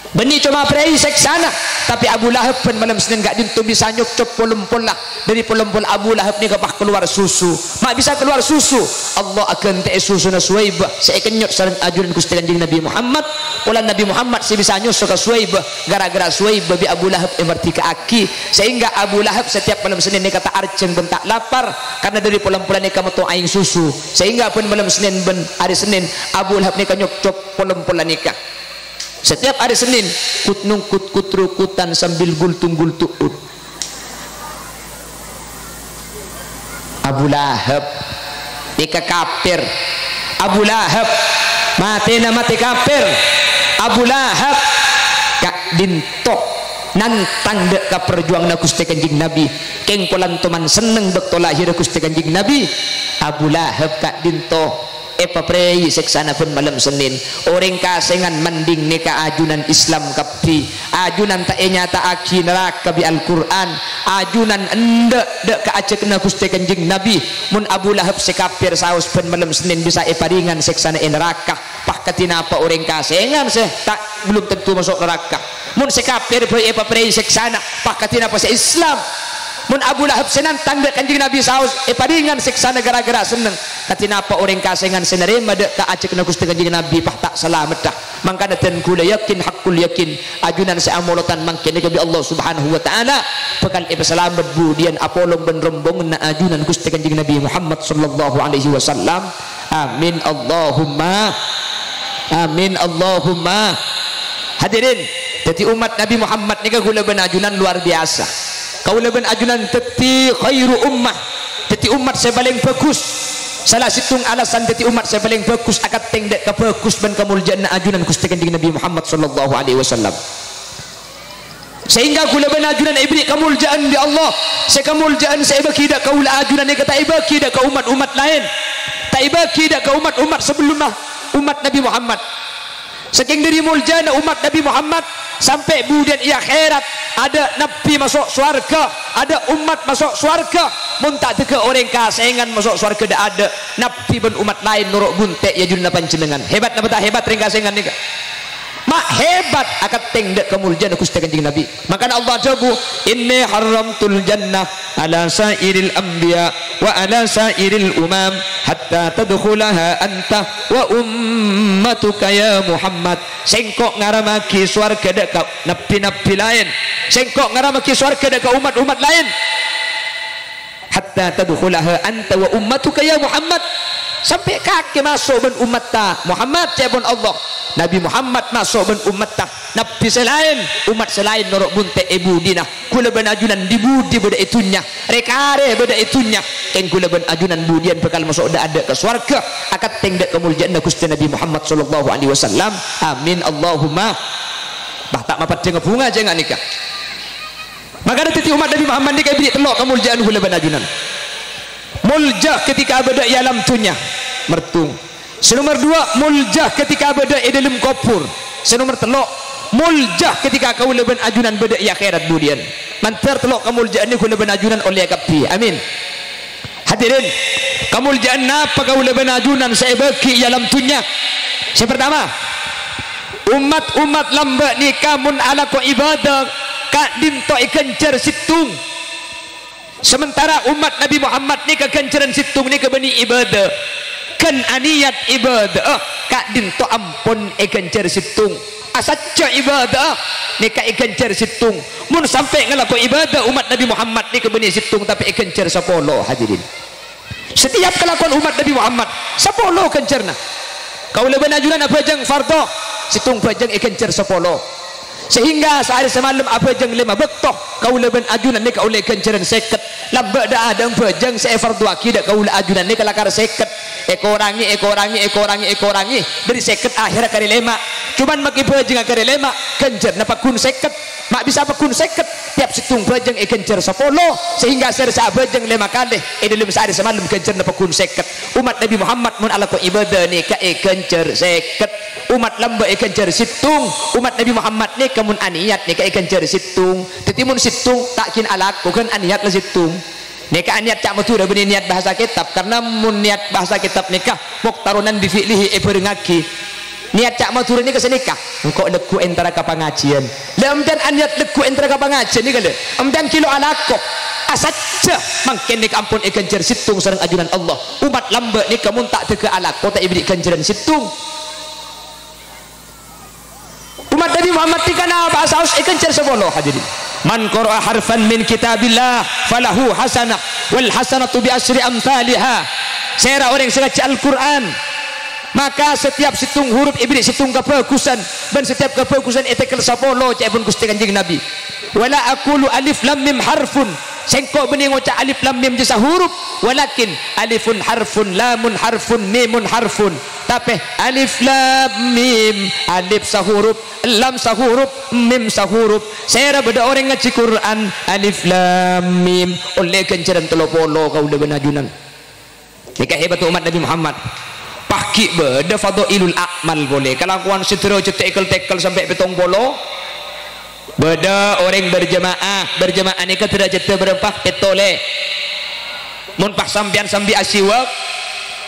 Bânnè coma prèi sèksana, tapè Abu Lahab bân malem Senin ka'dinto bisa nyopcop polompolla. Dhâri polompolla Abu Lahab nèka pas kalowar susu. Ma' bisa kalowar susu, Allah aghântè'è susuna Suwaibah sè èkennyot sareng ajunan Ghustè Kanjeng Nabi Muhammad. Polana Nabi Muhammad sè bisa nyoso ka Suwaibah, gara-gara Suwaibah bi' Abu Lahab èmerdeka'aghi, sehingga Abu Lahab setiap malem Senin nèka ta' arjhâng bân ta' lapar, karna dhâri polompolla nèka metto aèng susu, sehingga bân malem Senin bân arè Senin Abu Lahab nèka nyopcop polompolla nèka. Setiap hari Senin, kut-nungkut, kut-rukutan sambil gultung-gultu'ut. Abu Lahab, nèka kafir. Abu Lahab, matèna matè kafir. Abu Lahab, ka'dinto nantang dâ' ka parjuwanganna Ghustè Kanjeng Nabi. Kèng polana toman senneng bâkto lahèrra Ghustè Kanjeng Nabi. Abu Lahab ka'dinto èpaprèi sèksana bân malem Senin. Orèng kasèngan manding nèka ajunan Islam kabbhi. Ajunan ta' ènyata'aghi naraka bi' Al-Qur'an. Ajunan endâ' dâ' ka ajâkna Ghustè Kanjeng Nabi. Mon Abu Lahab sè kafir saos bân malem Senin bisa èparèngan sèksana è naraka. Pas kadhi napa orèng kasèngan sè ta', belum tentu maso' naraka. Mon sè kafir bhâi èpaprèi sèksana, pas kadhi napa sè Islam? Mon Abu Lahab sè nantang dâ' Kanjeng Nabi saos èparèngan sèksana gara-gara senneng, kadhi napa orèng kasèngan sè narèma dâ' ka ajâkna Ghustè Kanjeng Nabi pas ta' salameddhâ? Mangkana dân ghulâ yakin, haqqul yakin, ajunan sè amolodhân mangkèn nèka bi' Allah Subhanahu wa Ta'ala bhâkal èpasalamet budiyân apolong bân rombonganna ajunan Ghustè Kanjeng Nabi Muhammad sallallahu alaihi wasallam. Amin, Allahumma amin, Allahumma. Hadirin, dhâddhi ommat Nabi Muhammad nèka kaulâ bân ajunan luar biasa. Kaulâ bân ajunan dhâddhi khairu ummah, dhâddhi ommat sè palèng bhâghus. Sala sèttong alasan dhâddhi ommat sè palèng bhâghus akantèng dâ' ka bhâghus bân kamoljâ'ânna ajunan Ghustè Kanjeng Nabi Muhammad sallallahu alaihi wasallam. Sehingga kaulâ bân ajunan èberri' kamolja'an bi' Allah. Sè kamolja'an sè èbâghi dâ' kaulâ ajunan nèka ta' èbâghi dâ' ka ommat-ommat laèn. Ta' èbâghi dâ' ka ommat-ommat sabellunna ommat Nabbhi Muhammad. Sakèng dâri moljâna ommat Nabbhi Muhammad, sampè' budiyân è akhèrat, adâ' nabbhi maso' sowarghâ, adâ' ommat maso' sowarghâ. Mon ta' dâgghâ' orèng kasèngan maso' sowarghâ dâ'-adâ', nabbhi bân ommat laèn noro' bunte' è ajunanna panjhennengngan. Hebat napa ta' hebat rèng kasèngan nèka? Ma' hebat, akantèng dâ' kamoljâna Ghustè Kanjeng Nabbhi. Mangkana Allah adhâbu, "Inni harramtul jannah ala sa'iril anbiya wa ala sa'iril umam hatta tadkhulaha anta wa ummatuka ya Muhammad." Sèngko' ngaramaghi sowarghâ dâ' ka nabbhi-nabbhi laèn. Sèngko' ngaramaghi sowarghâ dâ' ka ommat-ommat laèn. "Hatta tadkhulaha anta wa ummatuka ya Muhammad." Sampè' kakè maso' bân ommatta Muhammad, ca'èpon Allah. Nabbhi Muhammad maso' bân ommatta. Nabbhi sè laèn, ommat sè laèn noro' bunte' è budina. Kaulâ bân ajunan di-budi bâdâ è dhunnya, rè-karè bâdâ è dhunnya. Kèng kaulâ bân ajunan budiyân bhâkal maso' dâ'-adâ' ka sowarghâ, akantèng dâ' kamoljâanna Ghustè Nabbhi Muhammad sallallahu alaihi wasallam. Amin, Allahumma. Bâh, ta' mapaddhângnga bhunga jhâ' nga' nèka. Mangkana dhâddhi ommat Nabbhi Muhammad nèka èberri' tello' kamoljâan kaulâ bân ajunan. Molja ketika bâdâ è alam dhunnya, mertung. Sè nomer duwâ', molja ketika bâdâ è dâlem kobhur. Sè nomer tello', molja ketika kaulâ bân ajunan bâdâ è akhèrat budiyân. Mandhâr tello' kamoljâan nèka kaulâ bân ajunan ollèya kabbhi. Amin. Hadirin, kamoljâan napa kaulâ bân ajunan sè èbâghi è alam dhunnya? Sè partama, ommat-ommat lambâ' nèka mon alako ibadah, ka'dinto èghânjhâr sèttong. Sementara ommat Nabbhi Muhammad nèka ghânjhârân sèttong nèka bânnè ibadah. Ghân anèyat ibadahâ, ka'dinto ampon èghânjhâr sèttong. Asajjhâ ibadahâ nèka èghânjhâr sèttong. Mon sampè' ngalako ibadah ommat Nabbhi Muhammad nèka bânnè sèttong tapè èghânjhâr sapolo, hadirin. Setiap kalakowan ommat Nabbhi Muhammad, sapolo ghânjhârna. Kaulâ bân ajunan abhâjâng fardhu, sèttong bhâjâng èghânjhâr sapolo. Sehingga saarè samalem abhâjâng lèma bâkto, kaulâ bân ajunan nèka ollè ghânjhârân sèket. Lambâ' dâ'-adâ' bhâjâng sè èfardhuwaghi dâ' kaulâ ajunan nèka lakar sèket. Èkorangè, èkorangè, èkorangè, èkorangè. Dâri sèket ahèrra karè lèma'. Coma makè bhâjângnga karè lèma', ghânjhârna pagghun sèket. Ma' bisa pagghun sèket. Tiap sèttong bhâjâng èghânjhâr sapolo, sehingga sè arè sè abhâjâng lèma kalè è dâlem saarè samalem ghânjhârna pagghun sèket. Ommat Nabbhi Muhammad mon alako ibadah nèka èghânjhâr sèket. Ommat lambâ' èghânjhâr sèttong, ommat Nabbhi Muhammad nèka mon anèyat nèka èghânjhâr sèttong. Dhâddhi mon sèttong ta' ghi' alako ghân anèyat la sèttong. Nèka anèyat ca' Madhurâ bânnè nèyat bahasa kètab, karna mon nèyat bahasa kètab nèka moktaronan bi fi'lihi èbhârengngaghi. Nèyat ca' Madhurâ nèka sanèka, engko' lagghu' entara ka pangajiyân. La empèyan anèyat lagghu' entara ka pangajiyân nèka, la empèyan ghi' lo' alako. Asajjhâ mangkèn nèka ampon èghânjhâr sèttong sareng ajunan Allah. Ommat lambâ' nèka mon ta' dâgghâ' alako ta' èbèrri' ghânjhârân sèttong. Ommat Nabbhi Muhammad nèka napa saos èghânjhâr sapolo, hadirin. "Man qara'a harfan min kitabillah falahu hasanah, wal hasanatu bi asyri amthaliha." Sèra orèng sè ngajhi Al-Qur'an, maka setiap sèttong huruf èbèrri' sèttong kabhâghusân, bân setiap kabhâghusân ètèkèl sapolo, ca'èpon Ghustè Kanjeng Nabbhi. "Wa la aqulu alif lam mim harfun." Sèngko' bânnè ngoca' alif lam mim jâ' sahuruf, walakin alifun harfun, lamun harfun, mimun harfun. Tapè alif lam mim, alif sahuruf, lam sahuruf, mim sahuruf. Sèra bâdâ orèng ngajhi Qur'an, alif lam mim, ollè ghânjhârân tello polo kaulâ bân ajunan. Nèka hebat ommat Nabbhi Muhammad. Pas ghi' bâdâ fadhailul a'mal polè. Kalakowan sè dârâjhâddhâ èkel-tèkel sampè' pèttong polo. Bâdâ orèng berjamaah. Berjamaah nèka dârâjhâddhâ bârâmpa? Pèttolè. Mon pas sampèyan sambi asiwak,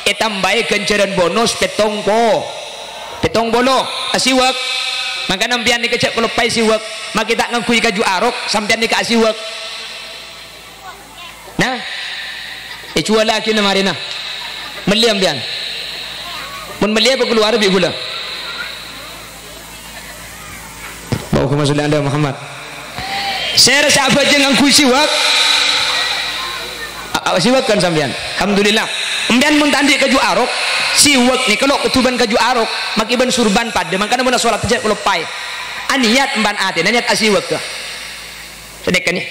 ètambâi ghânjhârân bonus pèttong po-, pèttong polo. Asiwak. Mangkana sampèyan nèka jhâ' kaloppaè siwak. Makè ta' ngangghuy kaju arok, sampèyan nèka asiwak. Nah, èjhuwâlaghi na marèna. Mellè sampèyan. Mon mellè apa kalowar bi' ghulâ? Allahumma sholli ala Muhammad. Sèra sè abhâjâng ngangghuy siwak. A-, a-, siwak kan sampèyan? Alhamdulillah. Sampèyan mon ta' andi' kaju arok, siwak nèka lo' kodhu bân kaju arok, makè bân surban padâ. Mangkana mon asolat jhâ' kaloppaè. Anèyat bân atèna nèyat asiwak. Sanèka nè.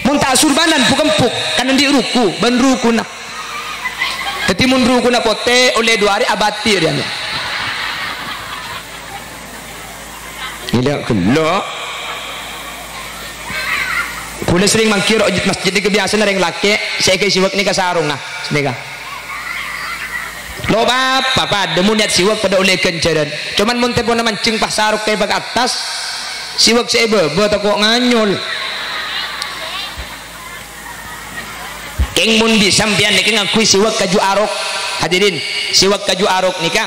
Mon ta' asurbanan bu-kembu, kan andi' ruku, bân rukuna. Dhâddhi mon rukuna potè, ollè du arè abâti rèya. Iyâ, ghellu'. Kaulâ serrèng mangghi ro' masjid nèka biyasana rèng lakè' sè èghâbây siwak nèka sarongnga, nèka. Lo' pa-apa, padâ mon niyat siwak padâ ollè ghânjhârân. Coma mon tempona manjheng pas sarok ka attas, siwak sè è bâbâ tako' nganyol. Kèng mon bi' sampèyan nèka ngangghuy siwak kaju arok. Hadirin, siwak kaju arok nèka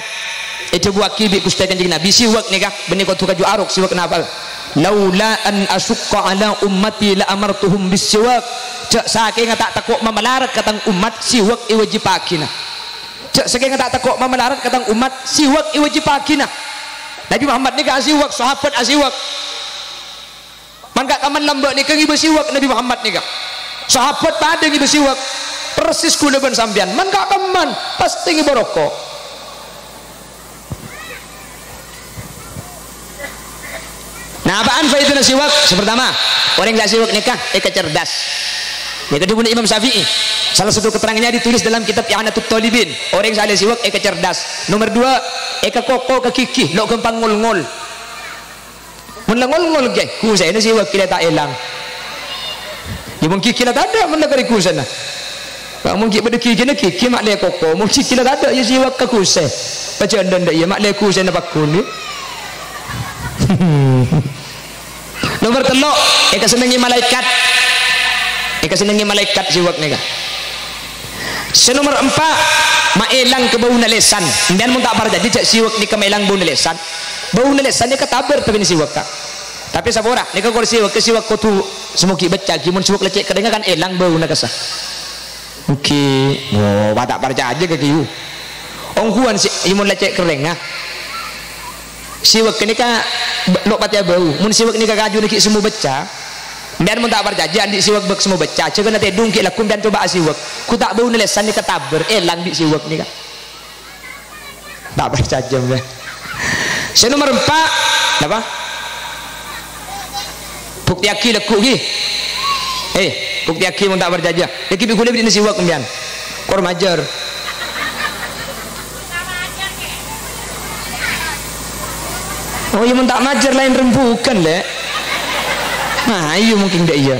èdhâbuwâghi bi' Ghustè Kanjeng Nabi, siwak nèka bânnè kodhu kaju arok, siwak napa? "Laula an asyqa ala ummati la amartuhum bis siwak." Jhâ' sakènga ta' tako' mamalarat ka tang ommat, siwak èwâjibâghina. Jhâ' sakènga ta' tako' mamalarat ka tang ommat, siwak èwâjibâghina. Nabi Muhammad nèka asiwak, sahabat asiwak. Man ka-, kamman lambâ' nèka ngibâ siwak Nabi Muhammad nèka. Sahabat padâ ngibâ siwak. Persis kaulâ bân sampèyan. Man ka-, kamman pastè ngibâ roko'. Nah, apaan faedana siwak? Sè pertama, orèng sè asiwak nèka èkacerdas. Nèka dhâbuna Imam Syafi'i. Salah satu keterangannya ditulis dalam kitab I'anatut Thalibin. Orèng sè ahli siwak èkacerdas. Nomor dua, èkakoko ka ghighi, lo' ghâmpang ngol-ngol. Mon la ngol-ngol, ghi, ghusèna siwak ghilâ ta' èlang. Yâ, mon ghighi la tadâ', mon la karè ghusèna. Mon ghi' bâdâ ghighina, ghighi ma' lè koko. Mon ghighi la tadâ', yâ siwak ka ghusè. Pajhândhân dâ' iyâ, ma' lè ghusèna pagghun, yâ. Nomor tello', èkasennengngè malaèkat. Èkasennengngè malaèkat siwak nèka. Sè nomor empa', maèlang ka bâuna lèsan. Sampèyan mon ta' parcajâ jhâ' siwak nèka maèlang bâuna lèsan. Bâuna lèsan nèka tabâr tapè siwak, Ka'. Tapè sapora, nèka kor siwak, ka siwak kodhu sè moghi' bâcca, ghi mon siwak la cè' kerrèngnga kan èlang bâuna kassa. Ghi, oh, wa ta' parcajâ ka ghi. Ongghuwân sè, ghi mon la cè' kerrèngnga. Siwak nèka b-, lo' patè abâu. Mon siwak nèka kajuna ghi' semmo bâcca, sampèyan mon ta' parcajâ andi' siwak bâk semmo bâcca, jhâ' kana tèdung ghi' lagghu sampèyan coba asiwak. Ghu ta' bâuna lèsan nèka tabâr, èlang bi' siwak nèka. Ta' parcajâ, mbah. Sè nomor empa', napa? Buktèyaghi lagghu, ghi. Eh, buktèyaghi mon ta' parcajâ. Lagghi' bi' ghulâ bâdâna siwak, sampèyan. Kor majâr. Oh, iyâ, mon ta' majâr laèn rembughân, Lè'. Nah, iyâ, mungkin dâ' iyâ.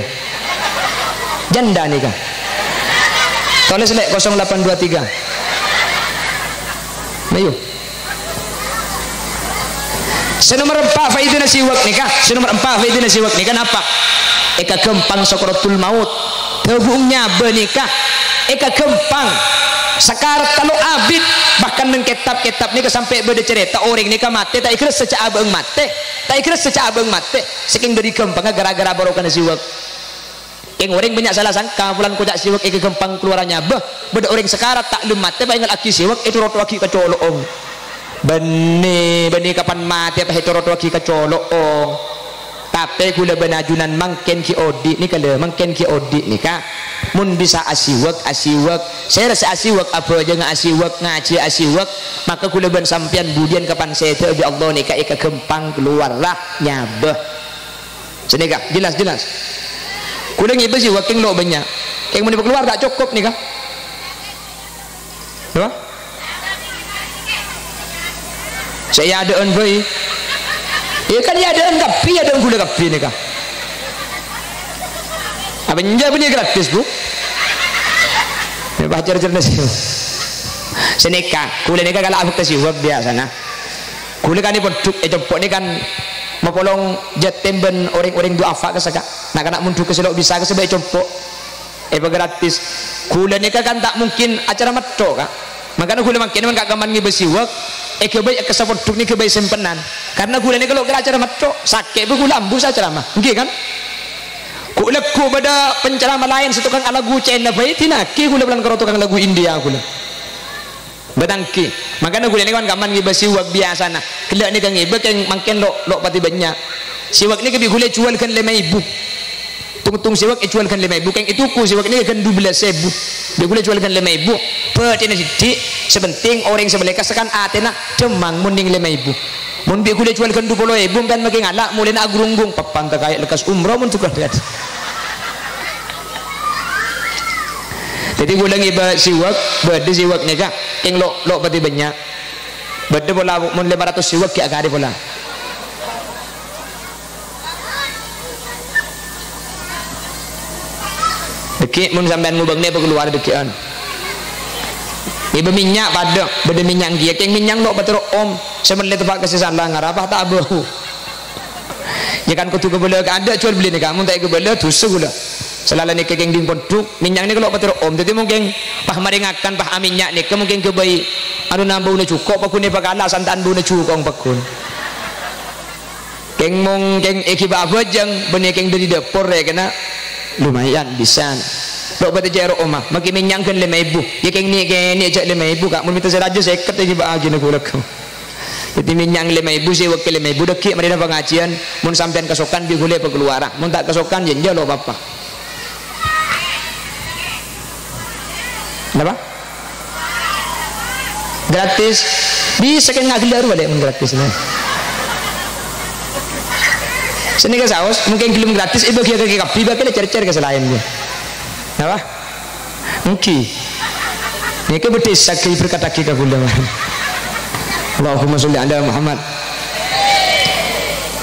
Janda nèka. Tolès, Lè', kosong delapan dua tiga. Nah, iyâ. Sè nomor empa' faedana siwak nèka, sè nomor empa' faedana siwak nèka napa? Èkaghâmpang sakaratul maut. Dhâbuna nyabâ nèka èkaghâmpang. Sakarat ta' lo' abit, bahkan neng kètab-kètab nèka sampè' bâdâ carèta orèng nèka matè ta' èghârâssa jhâ' abâ'eng matè, ta' èghârâssa jhâ' abâ'eng matè, sakèng dâri ghâmpangnga ghârâ-ghârâ barokana siwak. Kèng orèng bânnya' sala sangka, polana koca' siwak èkaghâmpang kalowarra nyabâ. Bâdâ orèng sakarat ta' lem matè, pas èngghâllaghi siwak, ècoroto'aghi ka colo'ong. Bânnè, bânnè kapan matè pas ècoroto'aghi ka colo'ong. Tapè ghulâ bân ajunan mangkèn ghi' odi' nèka, lho, mangkèn ghi' odi' nèka. Mon bisa asiwak, asiwak. Sèra sè asiwak, abhâjângnga asiwak, ngajhiyâ asiwak, maka ghulâ bân sampèyan budiyân kapan sèdhâ bi' Allah nèka èkaghâmpang kalowarra nyabâ. Sanèka, jelas, jelas. Ghulâ ngibâ siwak kèng lo' bânnya'. Kèng mon èpakalowar ta' cokop nèka. Napa? Sè èadâ'ân bhâi. Iyâ kan èadâ'ân kabbhi, èadâ'ân ghulâ kabbhi nèka. Apa enjâ' bânnè gratis, Bu? Nèka pacar cerdas. Sanèka, ghulâ nèka kala abhâkta siwak biyasana. Ghulâ kan è ponḍhuk, è compo' nèka kan mapolong jhâtem bân orèng-orèng du'afa kassa, Ka'. Na'-kana' monḍhuk kassa lo' bisa kassa bâi compo'. Èpagratis. Ghulâ nèka kan ta' mungkin acara metto, Ka'. Mangkana ghulâ mangkèn mon ka-, kamman ngibâ siwak, èghâbây è kassa ponḍhuk nèka èghâbây sèmpenan. Karna ghulâ nèka lo' kèra acara metto, sakè' bhâi ghulâ ambu sè acaramah. Èngghi, kan? Ghu-, lagghu bâdâ penceramah laèn sè tokang alagu Cèna bhâi, dinaghi ghulâ polana karo tokang lagu India ghulâ. Bâtanggi. Mangkana ghulâ nèka kan kamman ngibâ siwak biyasana. Ghellâ' nèka ngibâ kèng mangkèn lo', lo' patè bânnya'. Siwak nèka bi' ghulâ èjhuwâl ghân lèma èbu. Tong-tong siwak èjhuwâl ghân lèma èbu, kèng ètoku siwak nèka ghân dubellâs èbu. Bi' ghulâ èjhuwâl ghân lèma èbu. Bâdâna dhiddhi', sè pentèng orèng sè mellè kassa kan atèna dhâmmang mon nèng lèma èbu. Mon bi' ghulâ èjhuwâl ghân dupolo èbu, sampèyan makè ngala', molèna agrunggung, papan ta' kaè lekkas umroh mon tokang lèyat. Dhâddhi ghulâ ngibâ siwak, bâdâ siwak nèka, kèng lo', lo' patè bânnya'. Bâdâ pola mon lèma ratos siwak ghi' akarè pola. Ghi' mon sampèyan ngobângè pakalowar dhâggi'ân. Èbâ mènnya' padâ, bâdâ mènnya' kèya, kèng mènnya' lo' patè ro'om, sè mellè teppa' ka sè sala ngarapa ta' abâu. Yâ kan kodhu kabâlâ ka adâ' juwâl bellina, mon ta' èkabâlâ dhusa ghulâ. Salalana nèka kèng dhing pondhuk, mènnya' nèka lo' patè ro'om. Dhâddhi mungkin pas marè ngakan, pas amènnya' nèka mungkin ghâbây anu nambâuna jhuko', paggun èpakala santa'an bâuna jhuko' paggun. Kèng mong kèng èghibâ abhâjâng, bânnè kèng dâri dâpor rè kèna lumayan bisan. Lo' patè jâ' ro'omma, makè mènnya' ghân lèma èbu. Yâ kèng nè'-kènè' jâ' lèma èbu, Ka'. Mon mènta sè rajâ sèket èghibâ'âghi nèko lèko. Dhâddhi mènnya' lèma èbu, sè wèkkèl lèma èbu, dhâggi' marèna pangajiyân. Mon sampèyan kasokan, bi' ghulâ èpakaluwara. Mon ta' kasokan, yâ enjâ' lo' pa-apa. Napa? Gratis. Bisa kan ngagelar balik mun gratis, nah. Sè nèka saos, mungkin gelem gratis, èbâgiyâ ka kabbhi, bâkal cèr-cèr ka sè laèn, yâ. Napa? Èngghi. Nèka bâdâ sè èberkadhâghi ka ghulâ, mah. Allahumma sholli ala Muhammad.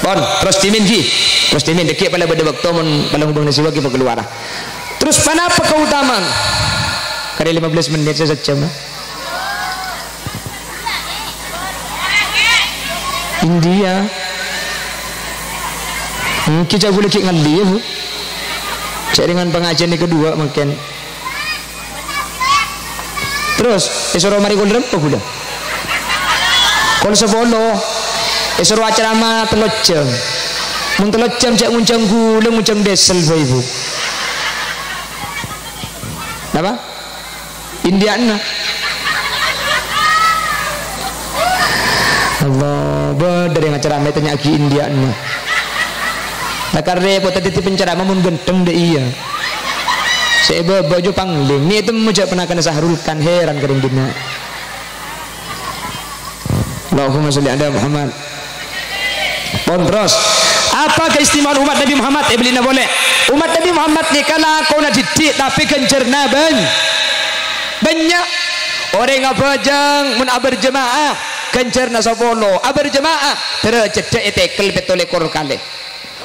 Pon, terros dhimèn, ghi. Terros dhimèn, dhâggi' pala bâdâ bâkto, mon pala ngobâng nasiwa, ghi, pakaluwara. Terros ponapa kautamaan? Karè lima belas mennit, sè sajjhâm, ah. India. Èngghi jhâ' ghulâ ghi' ngallè, yâ, Bu. Jhâ' rèng pangajiyân kaduwâ mangkèn. Terros, èsoro marè kol rempa ghulâ. Kol sapolo, èsoro acarama tello jhâm. Mon tello jhâm jhâ' ngonjhâng ghulâ, ngonjhâng diesel, Bapak Ibu. Napa? India'na. Allah, bâdâ rèng acarama ètanya'aghi India'na. La karè po tadâddhi penceramah mon ghântheng dâ' iyâ. Sè èbâbâ jhâ' pangling. Nè' ètemmo jhâ' ponakanna Sahrul Khan, heran ka rèng dinna'. Allahumma sholli ala Muhammad. Pon terros. Apa keistimewaan umat Nabi Muhammad? Èbellina polè. Umat Nabi Muhammad nèka lakona dhiddhi', tapè ghânjhârna bân-, bânnya'. Orèng abhâjâng mon aberjema'ah, ghânjhârna sapolo. Aberjema'ah, dârâjhâddhâ ètèkel pètto lèkor kalè.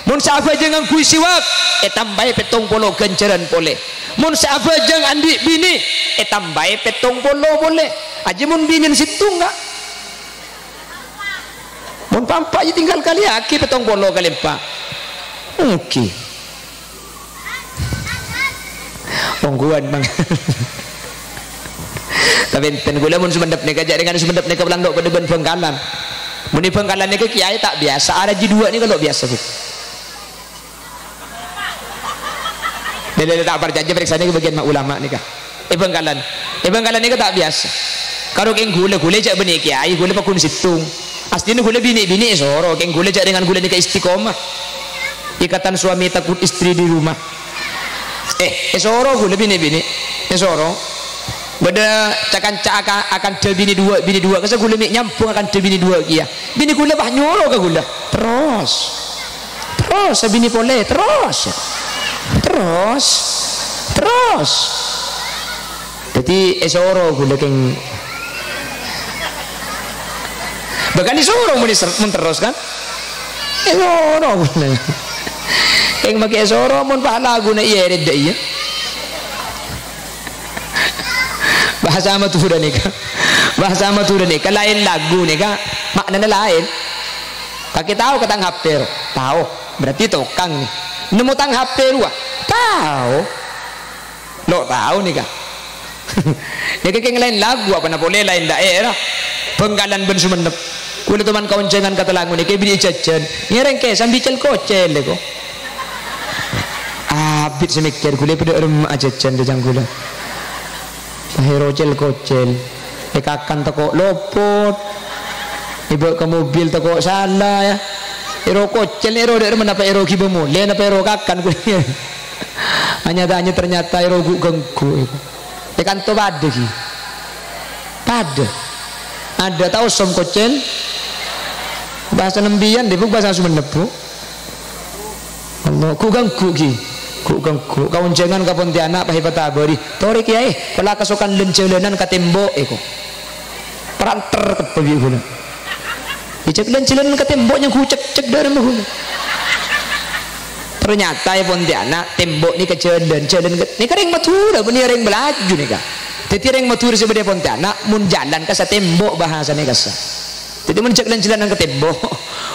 Mon sè abhâjâng ngangghuy siwak, ètambâi pèttong polo ghânjhârân polè. Mon sè abhâjâng andi' binè, ètambâi pèttong polo polè. Ajjhâ mon binèna sèttong, Ka'. Mon pa'-empa' jiyâ tinggal kalèyaghi pèttong polo kalè empa'. Èngghi. Ongghuwân, Bang. Tapè enten ghulâ mon Songennep nèka, jhâ' rèng Songennep nèka pèlan lo' padâ bân Bhângkalan. Mon è Bhângkalan nèka kiyaè ta' biyasa, arajhi duwâ' nèka lo' biyasa, Bu. Lè, lè, lè, ta' parcajâ, parèksanè ka bâgiyân ma-, ulama nèka. È Bhângkalan. È Bhângkalan nèka ta' biyasa. Karo kèng ghulâ, ghulâ jhâ' bânnè kiyaè, ghulâ paggun sèttong. Astina ghulâ binè-binè èsoro, kèng ghulâ jhâ' rèng ghulâ nèka istiqomah. Ikatan suami takut istri di rumah. Eh, èsoro ghulâ binè-binè. Èsoro. Bâdâ ca-kanca aka-, akanta binè duwâ', binè duwâ'. Kassa' ghulâ mè' nyambhung akanta binè duwâ' kèya. Binè ghulâ pas nyoro ka ghulâ. Terros. Terros, sabinè polè, terros. Terros. Terros. Dhâddhi èsoro ghulâ kèng. Bhâkal èsoro mon èser-, mon terros kan? Èsoro ghulâ. Kèng makè èsoro mon pas laguna iyâ èrèt dâ' iyâ. Bhâsa Madhurâ nèka. Bhâsa Madhurâ nèka laèn lagu nèka, ma'nana laèn. Kakè tao ka tang H P ro? Tao. Berarti tokang nè. Nemmo tang H P rowa? Tao. Lo' tao nèka. Nèka kèng laèn lagu, apana polè laèn daerah. Bhângkalan bân Songennep. Ghulâ toman kaonjhângan ka Talango nèka bâdâ jhâjhân. Ngèrèng kè sambi cèl-kocèl, èko. Abit sè mèkkèr, ghulâ padâ remma'a jhâjhân, jhâjhân ghulâ. Akhèro cèl-kocèl. Èkakan tako' lopot. Èbâ' ka mobil tako' sala, yâ. Èro kocèl, èro dâ' remma napa èro ghibâ molè, napa èro kakan, ghulâ. Anyatanya ternyata èro ghu'-ghângghu', èko. È kanto padâ, ghi. Padâ. Adâ' tao som kocèl? Bhâsa nembiyân, dhi, Bu, bhâsa Songennep, Bu. Allah, ghu'-ghângghu', ghi. Ghu'-ghângghu'. Kaonjhângan ka Pontianak, pas èpatabâri. Torè, Kèyaè, pola kasokan lân-jhâlânan ka tèmbo', èko. Paranter kebbhi ghulâ. Èjhâk lân-jhâlânan ka tèmbo' nyangghu cek-cek dâ' remma ghulâ. Ternyata è Pontianak, tembok nèka jhâlân, jhâlân ke-, nèka rèng Madhurâ, bânnè rèng Melaju nèka. Dhâddhi rèng Madhurâ sè bâdâ è Pontianak, mon jhâlân kassa tembok bhâsana kassa. Dhâddhi mon jhâlân-jhâlânan ka tembok,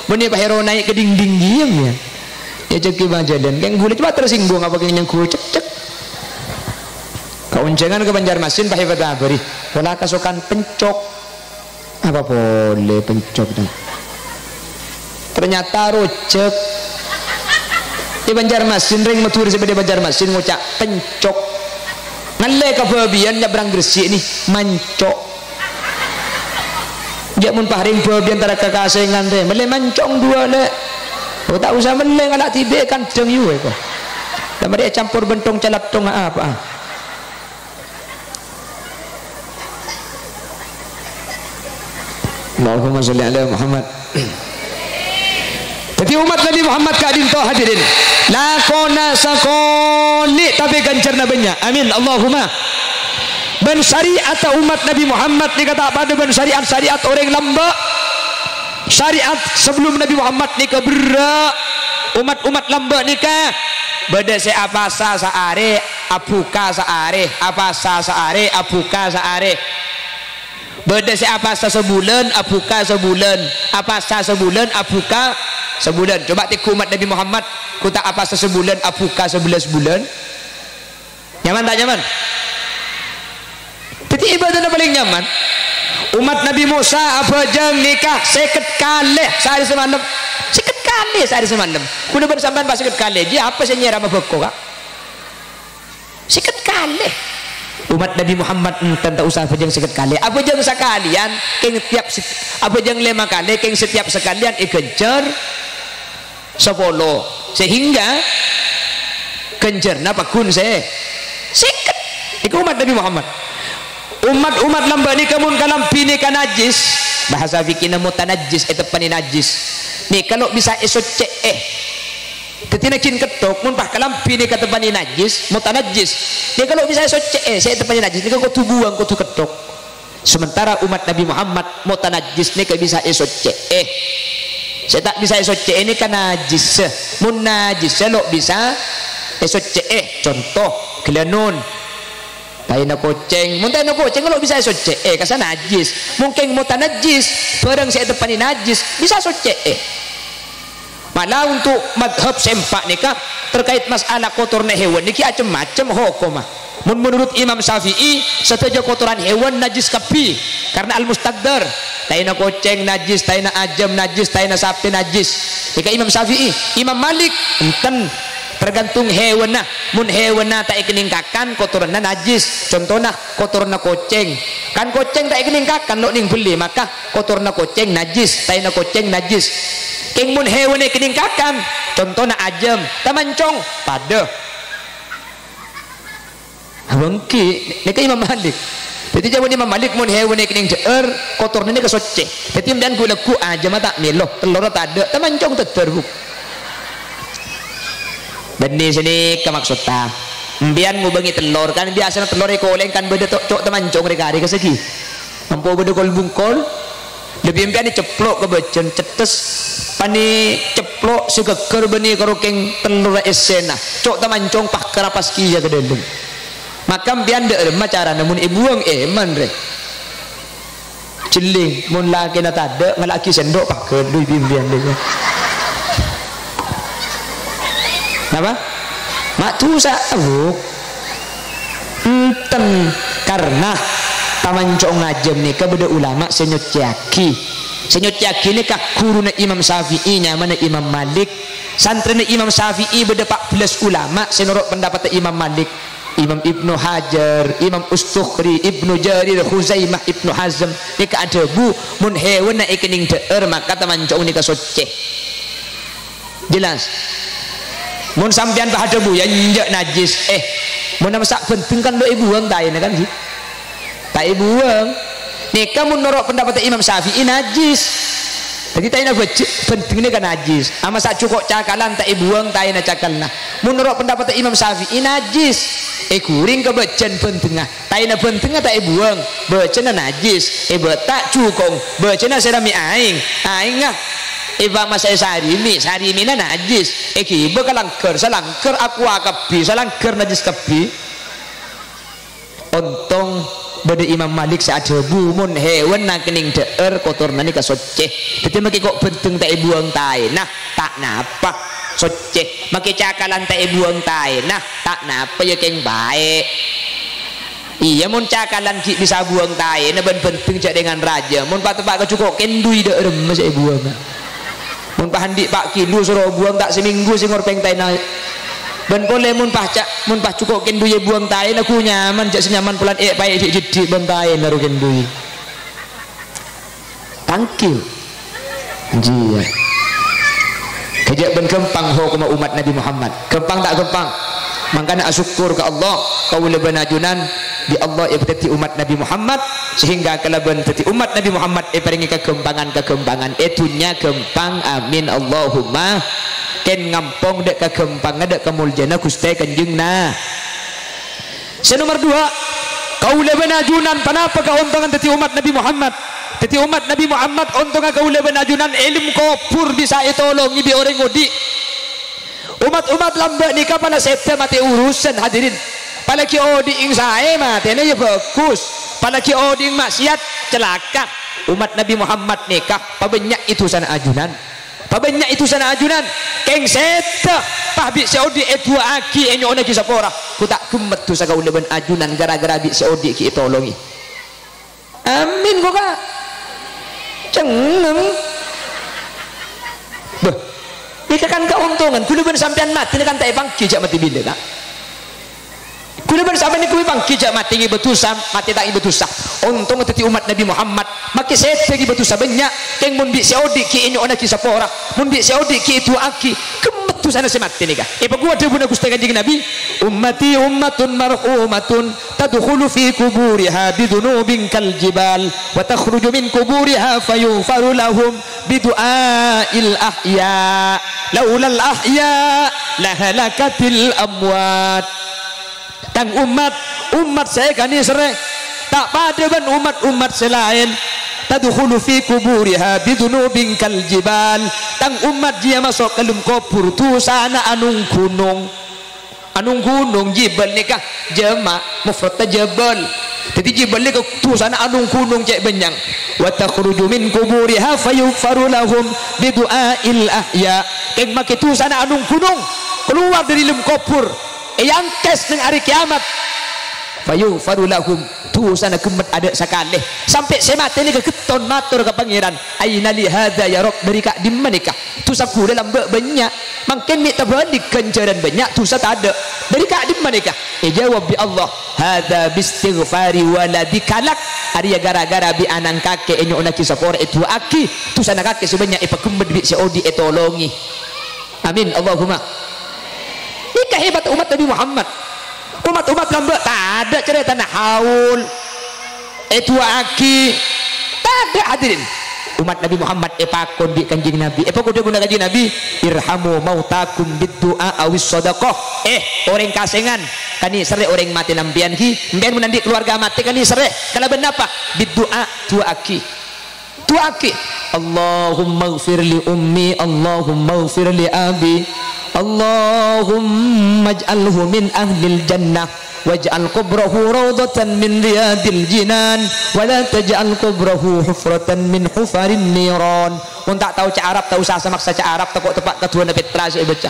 bânnè pahèro naè' ka dingding ghiyâ, yâ. Yâ, cèk kèya jhâlân. Kèng ghulâ coma tersinggung apa kèng nyengghu, cek, cek. Kaonjhângan ka Banjarmasin, pahèbât abâri. Pola kasokan pencok. Apa polè pencok, ta? Ternyata rojhâk. È Banjarmasin, rèng Madhurâ sè bâdâ è Banjarmasin ngoca' pencok. Ngallè ka Babiyan nyabrang Gresik nè, mancok. Jhâ' mon pas rèng Babiyan tara kakasèngan rè, mellè mancong duwâ', Lè'. Oh, ta' osa mellè, ngala' dhibi' kandhâng yuwè, kok. Lah marè ècampor bân thong calathong apa'a. Allahumma sholli ala Muhammad. Dhâddhi, umat Nabi Muhammad ka'dinto, hadirin, lakona sakonè' tapè ghânjhârna bânnya'. Amin, Allahumma. Bân syari'atta umat Nabi Muhammad nèka ta' padâ bân syari'at-syari'at orèng lambâ'. Syari'at sebelum Nabi Muhammad nèka berrâ'. Umat-umat lambâ' nèka bâdâ sè apasa saarè, abhuka saarè, apasa saarè, abhuka saarè. Bâdâ sè apasa sabulân, abhuka sabulân, apasa sabulân, abhuka sabulân. Coba tèngghu umat Nabi Muhammad, ghu ta' apasa sabulân, abhuka sabellâs bulân. Nyaman ta' nyaman? Dhâddhi, ibâdâna palèng nyaman. Umat Nabi Musa abhâjâng nèka sèket kalè saarè samalem. Sèket kalè saarè samalem. Kaulâ bân sampèyan pas sèket kalè. Jiyâ apa sè nyèra mabâko, Ka'? Sèket kalè. Umat Nabi Muhammad enten ta' osa abhâjâng sèket kalè. Abhâjâng sakalèyan, kèng tiap se-, abhâjâng lèma kalè, kèng setiap sakalèyan èghânjhâr sapolo. Sehingga ghânjhârna pagghun sè sèket. Nèka umat Nabi Muhammad. Umat-umat lambâ' nèka mon kalambhi nèka najjhis, bahasa fikihna mutanajjis, èteppanè najjhis. Nèka lo' bisa èsoccè'è. Dhâddhi, naghin ketthok, mon pas kalambhi nèka teppanè najjhis, mutanajjis. Nèka lo' bisa èsoccè'è, sè èteppanè najjhis. Nèka kodhu buwâng, kodhu ketthok. Sementara umat Nabi Muhammad mutanajjis nèka bisa èsoccè'è. Sè ta' bisa èsoccè'è nèka najjhis. Mon najjhis lo' bisa èsoccè'è. Conto, ghâlânon. Taèna kocèng. Mon taèna kocèng lo' bisa èsoccè'è, kassa najjhis. Mon kèng mutanajjis, bhârâng sè èteppanè najjhis, bisa soccè'è. Mala untuk madhab sè empa' nèka terkait masalah kotorna hewan nèka cem-macem hokomma. Mon menurut Imam Syafi'i, sadhâjâ kotoran hewan najjhis kabbhi karena al-mustaqdzar. Taèna kocèng najjhis, taèna ajâm najjhis, taèna sapè najjhis. Nèka Imam Syafi'i. Imam Malik, enten. Tergantung hewanna. Mon hewanna ta' èkennèng kakan, kotoranna najjhis. Contona, kotoranna kocèng. Kan kocèng ta' èkennèng kakan, lo' nèng bellè, maka kotoranna kocèng najjhis, taèna kocèng najjhis. Kèng mon hewanna èkennèng kakan, contona ajâm, tamancong, padâ. Abâ' ènggi, nèka Imam Malik. Dhâddhi, jâwâbhânna Imam Malik, mon hewanna èkennèng dhâ'âr, kotorna nèka soccè. Dhâddhi, sampèyan ghu-lagghu ajâmma ta' mèlo, tellorra tadâ', tamancong tèdâr, Bu. Bânnè sè nèka maksodda. Sampèyan ngobângè tellor, kan biyasana tellor èkolèng kan bâdâ to-, co' tamancong rè-karè ka sègi. Ampo bâdâ kol-bungkol, lebbi sampèyan èceplo' ka bâjân, cettes, panè ceplo' sè ghâggâr bânnè karo kèng tellorra essèna. Co' tamancong pas karapas kèya ka dâlem. Maka sampèyan dâ' remma carana mon èbuwâng, èman, rè. Jhelling, mon lakèna tadâ', ngala'aghi sèndok, pagghâllu bi' sampèyan, rè. Napa? Ma' dhusa, Bu. Enten, karna tamancong ajâm nèka bâdâ ulama sè nyoccèyaghi. Sè nyoccèyaghi nèka ghuruna Imam Syafi'i, nyamana Imam Malik. Santrèna Imam Syafi'i bâdâ pa' bellâs ulama sè noro' pendapatta Imam Malik. Imam Ibnu Hajar, Imam Ustukhri, Ibnu Jarir, Khuzaimah, Ibnu Hazm. Nèka adhâbu, mon hewanna èkennèng dhâ'âr, maka tamancong nèka soccè. Jelas? Mon sampèyan pas adhâbu, "Ya, enjâ' najjhis." Eh, mon masa' bhândheng kan lo' èbuwâng taèna kan, ghi? Ta' èbuwâng. Nèka mon noro' pendapatta Imam Syafi'i najjhis. Dhâddhi taèna bhâj-, bhândheng nèka najjhis. Ama sa' jhuko' cakalan ta' èbuwâng taèna cakalna. Mon noro' pendapatta Imam Syafi'i najjhis. Èghuring ka bâjân bhândhengnga. Taèna bhândhengnga ta' èbuwâng, bâjânna najjhis. Èbâta' jhukong, bâjânna sè rammè aèng. Aèngnga Èpamasaè sarimi, sarimina najjhis. Èghibâ ka langghâr, salangghâr aqua kabbhi, salangghâr najjhis kabbhi. Ontong bâdâ Imam Malik sè adhâbu, "Mon hèwanna kennèng dhâ'âr, kotorna nèka soccè." Dhâddhi, makè ko' bhândheng ta' èbuwâng taèna, ta' napa, soccè. Makè cakalan ta' èbuwâng taèna, ta' napa, iyâ kèng bhâi. Iyâ, mon cakalan ghi' bisa buwâng taèna bân bhândheng jhâ' rèngan rajâ, mon pateppa' ka jhuko' kèndhuy dhâ' remma sè èbuwângnga. Mon pas andi' pa' kilo soro buwâng ta' samènggu sè ngorpèng taèna. Bân polè mon pas ca-, mon pas jhuko' kèndhuy èbuwâng taèna ghu nyaman, jhâ' sè nyaman polana èpaè' dhi'-jeddhi' bân taèna ro kèndhuy. Thank you. Jiyâ. Kajhâ' bân ghâmpang hokomma ommat Nabi Muhammad. Ghâmpang ta' ghâmpang? Mangkana asokkor ka Allah, kaulâ bân ajunan bi' Allah èpadhâddhi ommat Nabi Muhammad, sehingga kalabân dhâddhi ommat Nabi Muhammad èparèngè kaghâmpangan-kaghâmpangan è dhunnya ghâmpang. Amin, Allahumma. Kèng ngampong dhâ' kaghâmpangan, dhâ' kamoljâna Ghustè Kanjeng Na-, Sè nomer duwâ', kaulâ bân ajunan ponapa kaontongan dhâddhi ommat Nabi Muhammad? Dhâddhi ommat Nabi Muhammad, ontongnga kaulâ bân ajunan è alam kobhur bisa ètolongè bi' orèng odi'. Ommat-ommat lambâ' nèka pola sèdhâ matè urusan, hadirin. Pola ghi' odi'na saè, matèna iyâ bhâghus. Pola ghi' odi'na ma'siyat, calaka. Ommat Nabi Muhammad nèka pabânnya'è dhusana ajunan. Pabânnya'è dhusana ajunan, kèng sèdhâ, pas bi' sè odi' èdu'aaghi, ènyo'onnaghi sapora. Ghu ta' ghemmet dhusa kaulâ bân ajunan ghârâ-ghârâ bi' sè odi' ghi' ètolongè. Amin, ghu, Ka'. Cengngem. Bâh, nèka kan kaontongan. Kaulâ bân sampèyan matè nèka kan ta' èpangghi, jhâ' matè bilâ, Ka'. Kaulâ bân sampèyan nèko èpangghi jhâ' matè ngibâ dhusa, matè ta' ngibâ dhusa. Ontong dhâddhi ommat Nabi Muhammad, makè sèdhâ ngibâ dhusa bânnya', kèng mon bi' sè odi' ghi' ènyo'onnaghi sapora, mon bi' sè odi' ghi' èdu'aaghi, ghemmet dhusana sè matè nèka. Èpaghuwâ dhâbuna Ghustè Kanjeng Nabi, "Ummati ummatun marhumatun tadkhulu fi quburiha bidzunubin kal jibal, wa takhruju min quburiha fayughfaru lahum bidu'ail ahya, laulal ahya lahalakatil amwat." Tang ommat, ommat sè èkanèserrè, ta' padâ bân ommat-ommat sè laèn. "Tadkhulu fi quburiha bidzunubin kal jibal." Tang ommat jiyâ maso' ka dâlem kobhur dhusana anong ghunong. Anong ghunong, jibal nèka jama', mufradda jabal. Dhâddhi jibal nèka dhusana anong ghunong cè' bânnya'na. "Wa takhruju min quburiha fayughfaru lahum bidu'ail ahya." Kèng makè dhusana anong ghunong kalowar dâri dâlem kobhur. Èangkès neng arè kèyamat. "Fayughfaru lahum," dhusana ghemmet adâ' sakalè. Sampè' sè matè nèka ghetton mator ka Pangèran, "Aina li hadza ya Rabb, dâri ka'dimma nèka? Dhusa kaulâ lambâ' bânnya', mangkèn mè' tabâli' ghânjhârân bânnya', dhusa tadâ'. Dâri ka'dimma nèka?" Èjâwâb bi' Allah, "Hadza bistighfari waladika lak." Arèya ghârâ-ghârâ bi' ana'na kakè ènyo'onnaghi sapora, èdu'aaghi, dhusana kakè sè bânnya' èpaghemmet bi' sè odi' ètolongè. Amin, Allahumma. Nèka hebat ommat Nabi Muhammad. Ommat-ommat lambâ' tadâ' carètana haul, èdu'aaghi. Tadâ', hadirin. Ommat Nabi Muhammad èpakon bi' Kanjeng Nabi. Èpakon dhâbuna Kanjeng Nabi, "Irhamu mautakum bid du'a awis shadaqah." Eh, orèng kasèngan, kanèserrè orèng matè sampèyan ghi. Sampèyan mon andi' kalowarga matè, kanèserrè. Kalabân napa? Bid du'a, du'aaghi. Du'aaghi. "Allahummaghfir li ummi, Allahummaghfir li abi, Allahumaj'alhu min ahlil jannah, waj'al qabrahu raudhatan min riyadil jinan, wa la taj'al qabrahu hufratan min hufarin niran." Mon ta' tao ca' Arab, ta' usa maksa ca' Arab, tako' teppa' kadhuwâna pètra sè èbâca.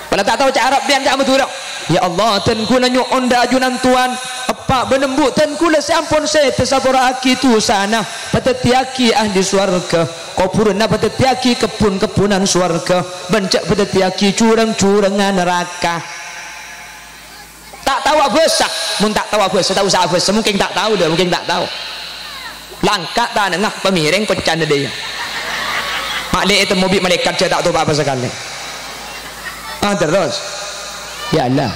Pola ta' tao ca' Arab, biyân ca' Madhurâ. Ya Allah, dân kaulâ nyo'on dâ' ajunan towan, eppa' bân embu' dân kaulâ sè ampon sèdhâ sapora'aghi dhusana, padhâddhiyâghi ahli sowarghâ, kobhurânna padhâddhiyâghi kebbhun-kebbhunan sowarghâ, bân jhâ' padhâddhiyâghi jurang-jurangnga naraka. Ta' tao abhâsa, mon ta' tao abhâsa, ta' usa abhâsa, mungkin ta' tao, dâ, mungkin ta' tao. Langka' tanangnga pamèrèng koccana dâ' iyâ. Ma' lè ètemmo bi' malaèkat jhâ' ta' topa' apa sakalè. Ah, terros. Ya Allah.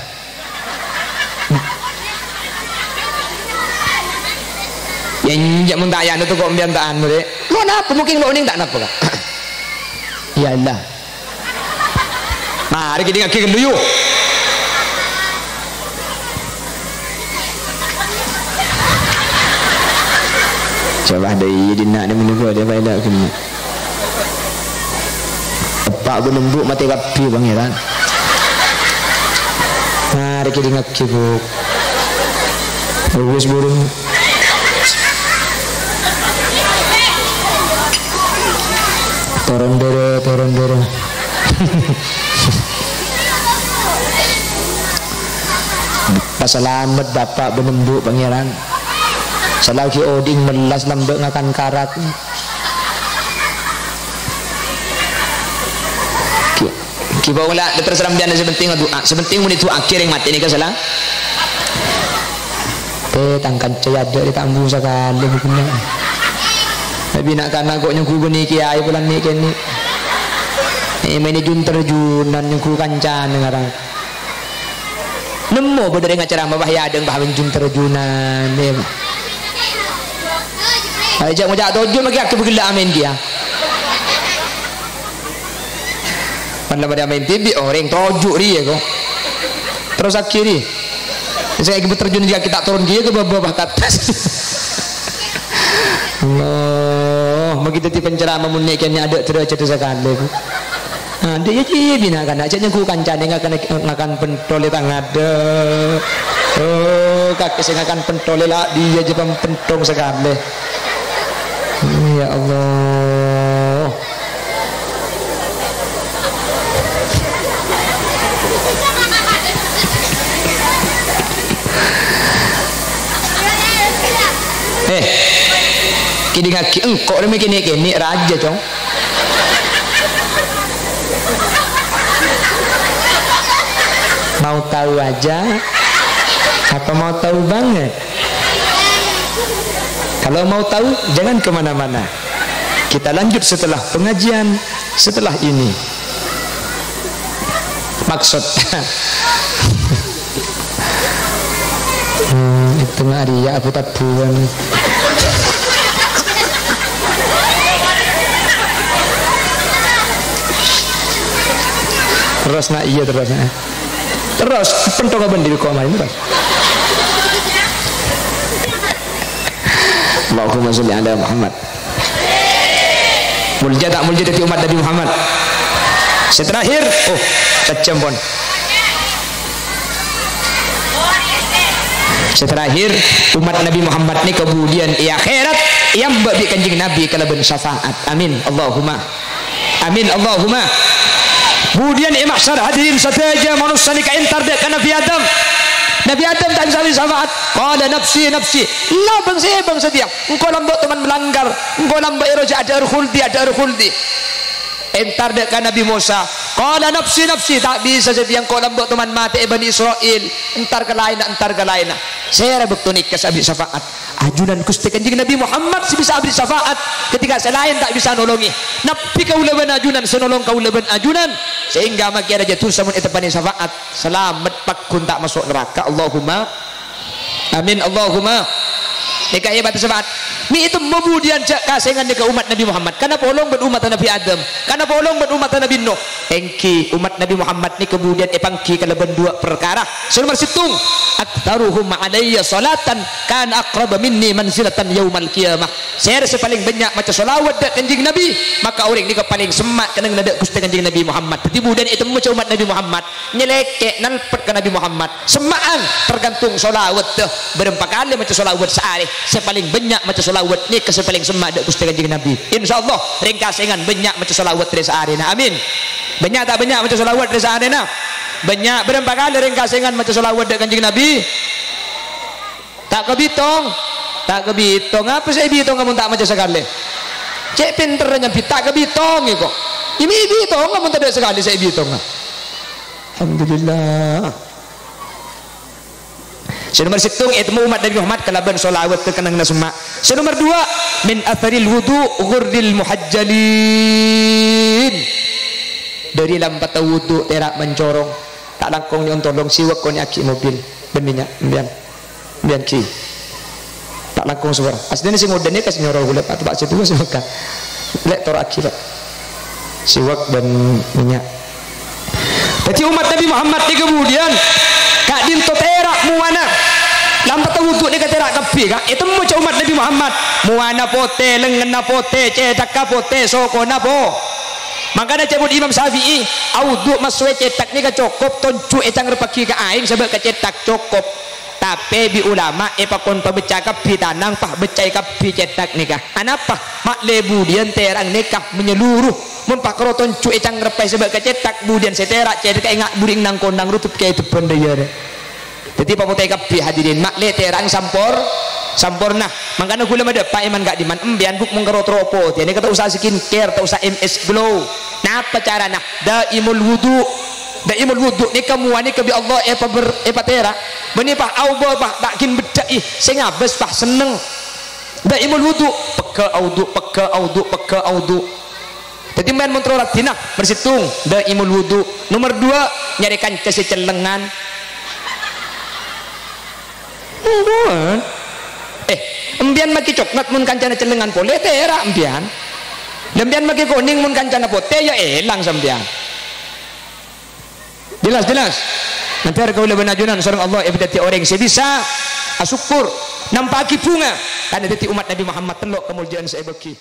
Ya, enjâ' mon ta' anu to kok mbiyan ta' anu, Rè. Lo napa? Mungkin lo ning ta' napa, Kak? Ya Allah. Marè kèdingngaghi ghâllu, yu. Coba dâ' iyâ dinna' nè mènèko dâ' paèda ghâllu. Bâ' bân embu' matè kabbhi, Pangèran. Marè kèdingngaghi, Bu. Bagus, burung. Toron dârâ, toron dârâ. Pasalamet bapa' bân embu', Pangèran. Salaghi odi'na mellas lambâ' ngakan karak. Ki-, ki bâ'na la, terserah sampèyan, sè pentèng adu'a. Sè pentèng mon èdu'aaghi orèng matè nèka sala. Eh, tang kanca è adâ' rè ta' ambu sakalè bukunna. Tapè na'-kana' ko' nyongghu bânnè kèyaè polana kènè'. Eh, mènè jun-terjunan nyongghu kancana ngarang. Nemmo bâdâ rèng acaramah, bâh, è adâ', bâh, mènè jun-terjunan, eh. Ayo, jhâ' ngoca' toju' makè aghâbây ghellâ' amèn kèya. Pan la bâdâ amèn dhibi' orèng toju' rèya, ko'. Terros akhiri. Sè èghâbây terjun kèya, ta' toron kèya ka bâbâ, bâh, ka attas. Allah, makè dhâddhi penceramah mon nè' kènè' adâ' derajat sakalè, ko'. Nah, dhi' iyâ, iyâ, bina kana', jhâ' nyongghu kancana ngakan, ngakan pentol è tang adâ'. Oh, kakè sè ngakan pentol è la' diyâ jhâ' pam pentong sakalè. Ya Allah. Eh, kèdingngaghi, engko' rè mè' kènè'-kènè' rajâ, Cong. Mau tahu aja atau mau tahu banget? Kalau mau tahu, jangan kemana-mana. Kita lanjut setelah pengajian, setelah ini. Maksud. Hmm, itu mah Arya Abu Tabuan. Terros, na', iyâ, terros, na'. Terros, pentong abân diri koma ini, terros. Allahumma sholli ala Muhammad. Molja ta' molja dhâddhi ommat Nabi Muhammad? Sè terakhir, oh, sajjhâm pon. Sè terakhir, ommat Nabi Muhammad nèka budiyân è akhèrat, èambâ' bi' Kanjeng Nabi kalabân syafaat. Amin. Allahumma. Amin. Allahumma. Budiyân è mahsyar, hadirin sadhâjâ, manossa nèka entar dâ' ka Nabi Adam. Nabi Adam ta' bisa abâli syafaat. Qala, "Nafsi, nafsi." Labâng sè bâng satèya. Engko' lambâ' toman malanggar, engko' lambâ' èrojâ adâ'âr khuldi, adâ'âr khuldi. Entar dâ' ka Nabi Mosa, qala, "Nafsi, nafsi," ta' bisa satèya, engko' lambâ' toman matè è Bani Isra'il, entar ka laènna, entar ka laènna. Sèra bâkto nèka sè abâli syafaat? Ajunan Ghustè Kanjeng Nabi Muhammad sè bisa abâli syafaat ketika sè laèn ta' bisa nolongè. Nabbhi kaulâ bân ajunan sè nolong kaulâ bân ajunan, sehingga makè rajâ dhusa mon èteppa'è syafaat, salamet pagghun ta' maso' naraka. Allahumma Amin, Allahumma. Nèka hebat syafaat. Mè' ètemmo budiyân jhâ' kasèngan nèka ommat Nabi Muhammad. Kana polong bân ommatta Nabi Adam. Kana polong bân ommatta Nabi Nuh. Èngghi, ommat Nabi Muhammad nèka budiyân èpangghi kalabân duwâ' parkara. Sè nomer sèttong, "Aktsaruhum alayya shalatan kana aqraba minni manzilatan yaumal qiyamah." Sèra sè palèng bânnya' maca shalawat dâ' Kanjeng Nabi, maka orèng nèka palèng semma' kennengnganna dâ' Ghustè Kanjeng Nabi Muhammad. Dhâddhi budiyân ètemmo jhâ' ommat Nabi Muhammad. Nyalèkè' nalpet ka Nabi Muhammad. Semma'an tergantung shalawatta. Bârâmpa kalè maca shalawat saarè? Sè palèng bânnya' maca shalawat nèka sè palèng semma' dâ' Ghustè Kanjeng Nabi. Insyaallah, rèng kasèngan bânnya' maca shalawat rè saarèna. Amin. Bânnya' ta' bânnya' maca shalawat rè saarèna? Bânnya'. Bârâmpa kalè rèng kasèngan maca shalawat dâ' Kanjeng Nabi? Ta' kabitong. Ta' kabitong. Apa sè èbitong mon ta' maca sakalè? Cè' pènterra nyambi, ta' kabitong, ko'. Iyâ mè' èbitong mon tadâ' sakalè sè èbitong. Alhamdulillah. Sè nomer sèttong, ètemmo ommat Nabi Muhammad kalabân shalawat kennengnganna semma'. Sè nomer duwâ', min atharil wudu' ghurril muhajjalin. Dâri lampatta wudu' tèra' mancorong. Ta' langkong nyo'on tolong siwak konè'aghi mobil bân mènnya', sampèyan. Sampèyan ghi. Ta' langkong sowara. Aslinya sè ngodâna kas nyoro kaulâ, Pak, Pak, sè duwâ' sè mèkka. Lè', toro'aghi, Pak. Siwak bân mènnya'. Dhâddhi ommat Nabi Muhammad nèka budiyân ka'dinto tèra' mowana. Lampatta wudu' nèka tèra' kabbhi, Ka'. Ètemmo jhâ' ommat Nabi Muhammad. Mowana potè, lengngènna potè, cèthagghâ potè, sokona po-, Mangkana cabut Imam Syafi'i, audhu massowè cèthak nèka cokop tonju' ècangrepaghi ka aèng sabâ' ka cèthak cokop. Tapè bi' ulama èpakon pabecca kabbhi tanang, pah beccaè kabbhi cèthak nèka. Anapa? Ma'lè budiyân tèrang nèka menyeluruh. Mon pah karo tonju' ècangrepè sabâ' ka cèthak, budiyân sè tèra' cèthakka ènga' buri nang-konang rutup kè debbhân dhâjârâ. Dhâddhi papotè kabbhi, hadirin. Ma'lè tèrang sampor-, samporna. Mangkana ghulâ madâpa' èman ka'dimman, empèyan bu' mon karo tropotè nèka ta' osa skincare, ta' osa M S Glow. Napa carana? Daimul wudu. Daimul wudu nèka mowa nèka bi' Allah èpaber-, èpatèra'. Bânnè pah aobâ pah ta' ghin beddhâ'i, sè ngabâs pah senneng. Daimul wudu, pegghâ' audhu, pegghâ' audhu, pegghâ' audhu. Dhâddhi, empèyan mon terro raddhinna, bersèttong, daimul wudu. Nomer duwâ', nyarè kanca sè cellengngan. Buwân. Eh, empèyan makè coklat mon kancana cellengngan polè, tèra' empèyan. Lah, empèyan makè konèng mon kancana potè, ya èlang sampèyan. Jelas, jelas. Mandhâr kaulâ bân ajunan sareng Allah èpadhâddhi orèng sè bisa asokkor, nampa'aghi bhunga, karana dhâddhi ommat Nabbhi Muhammad, tello' kamoljâ'ân sè èbâghi.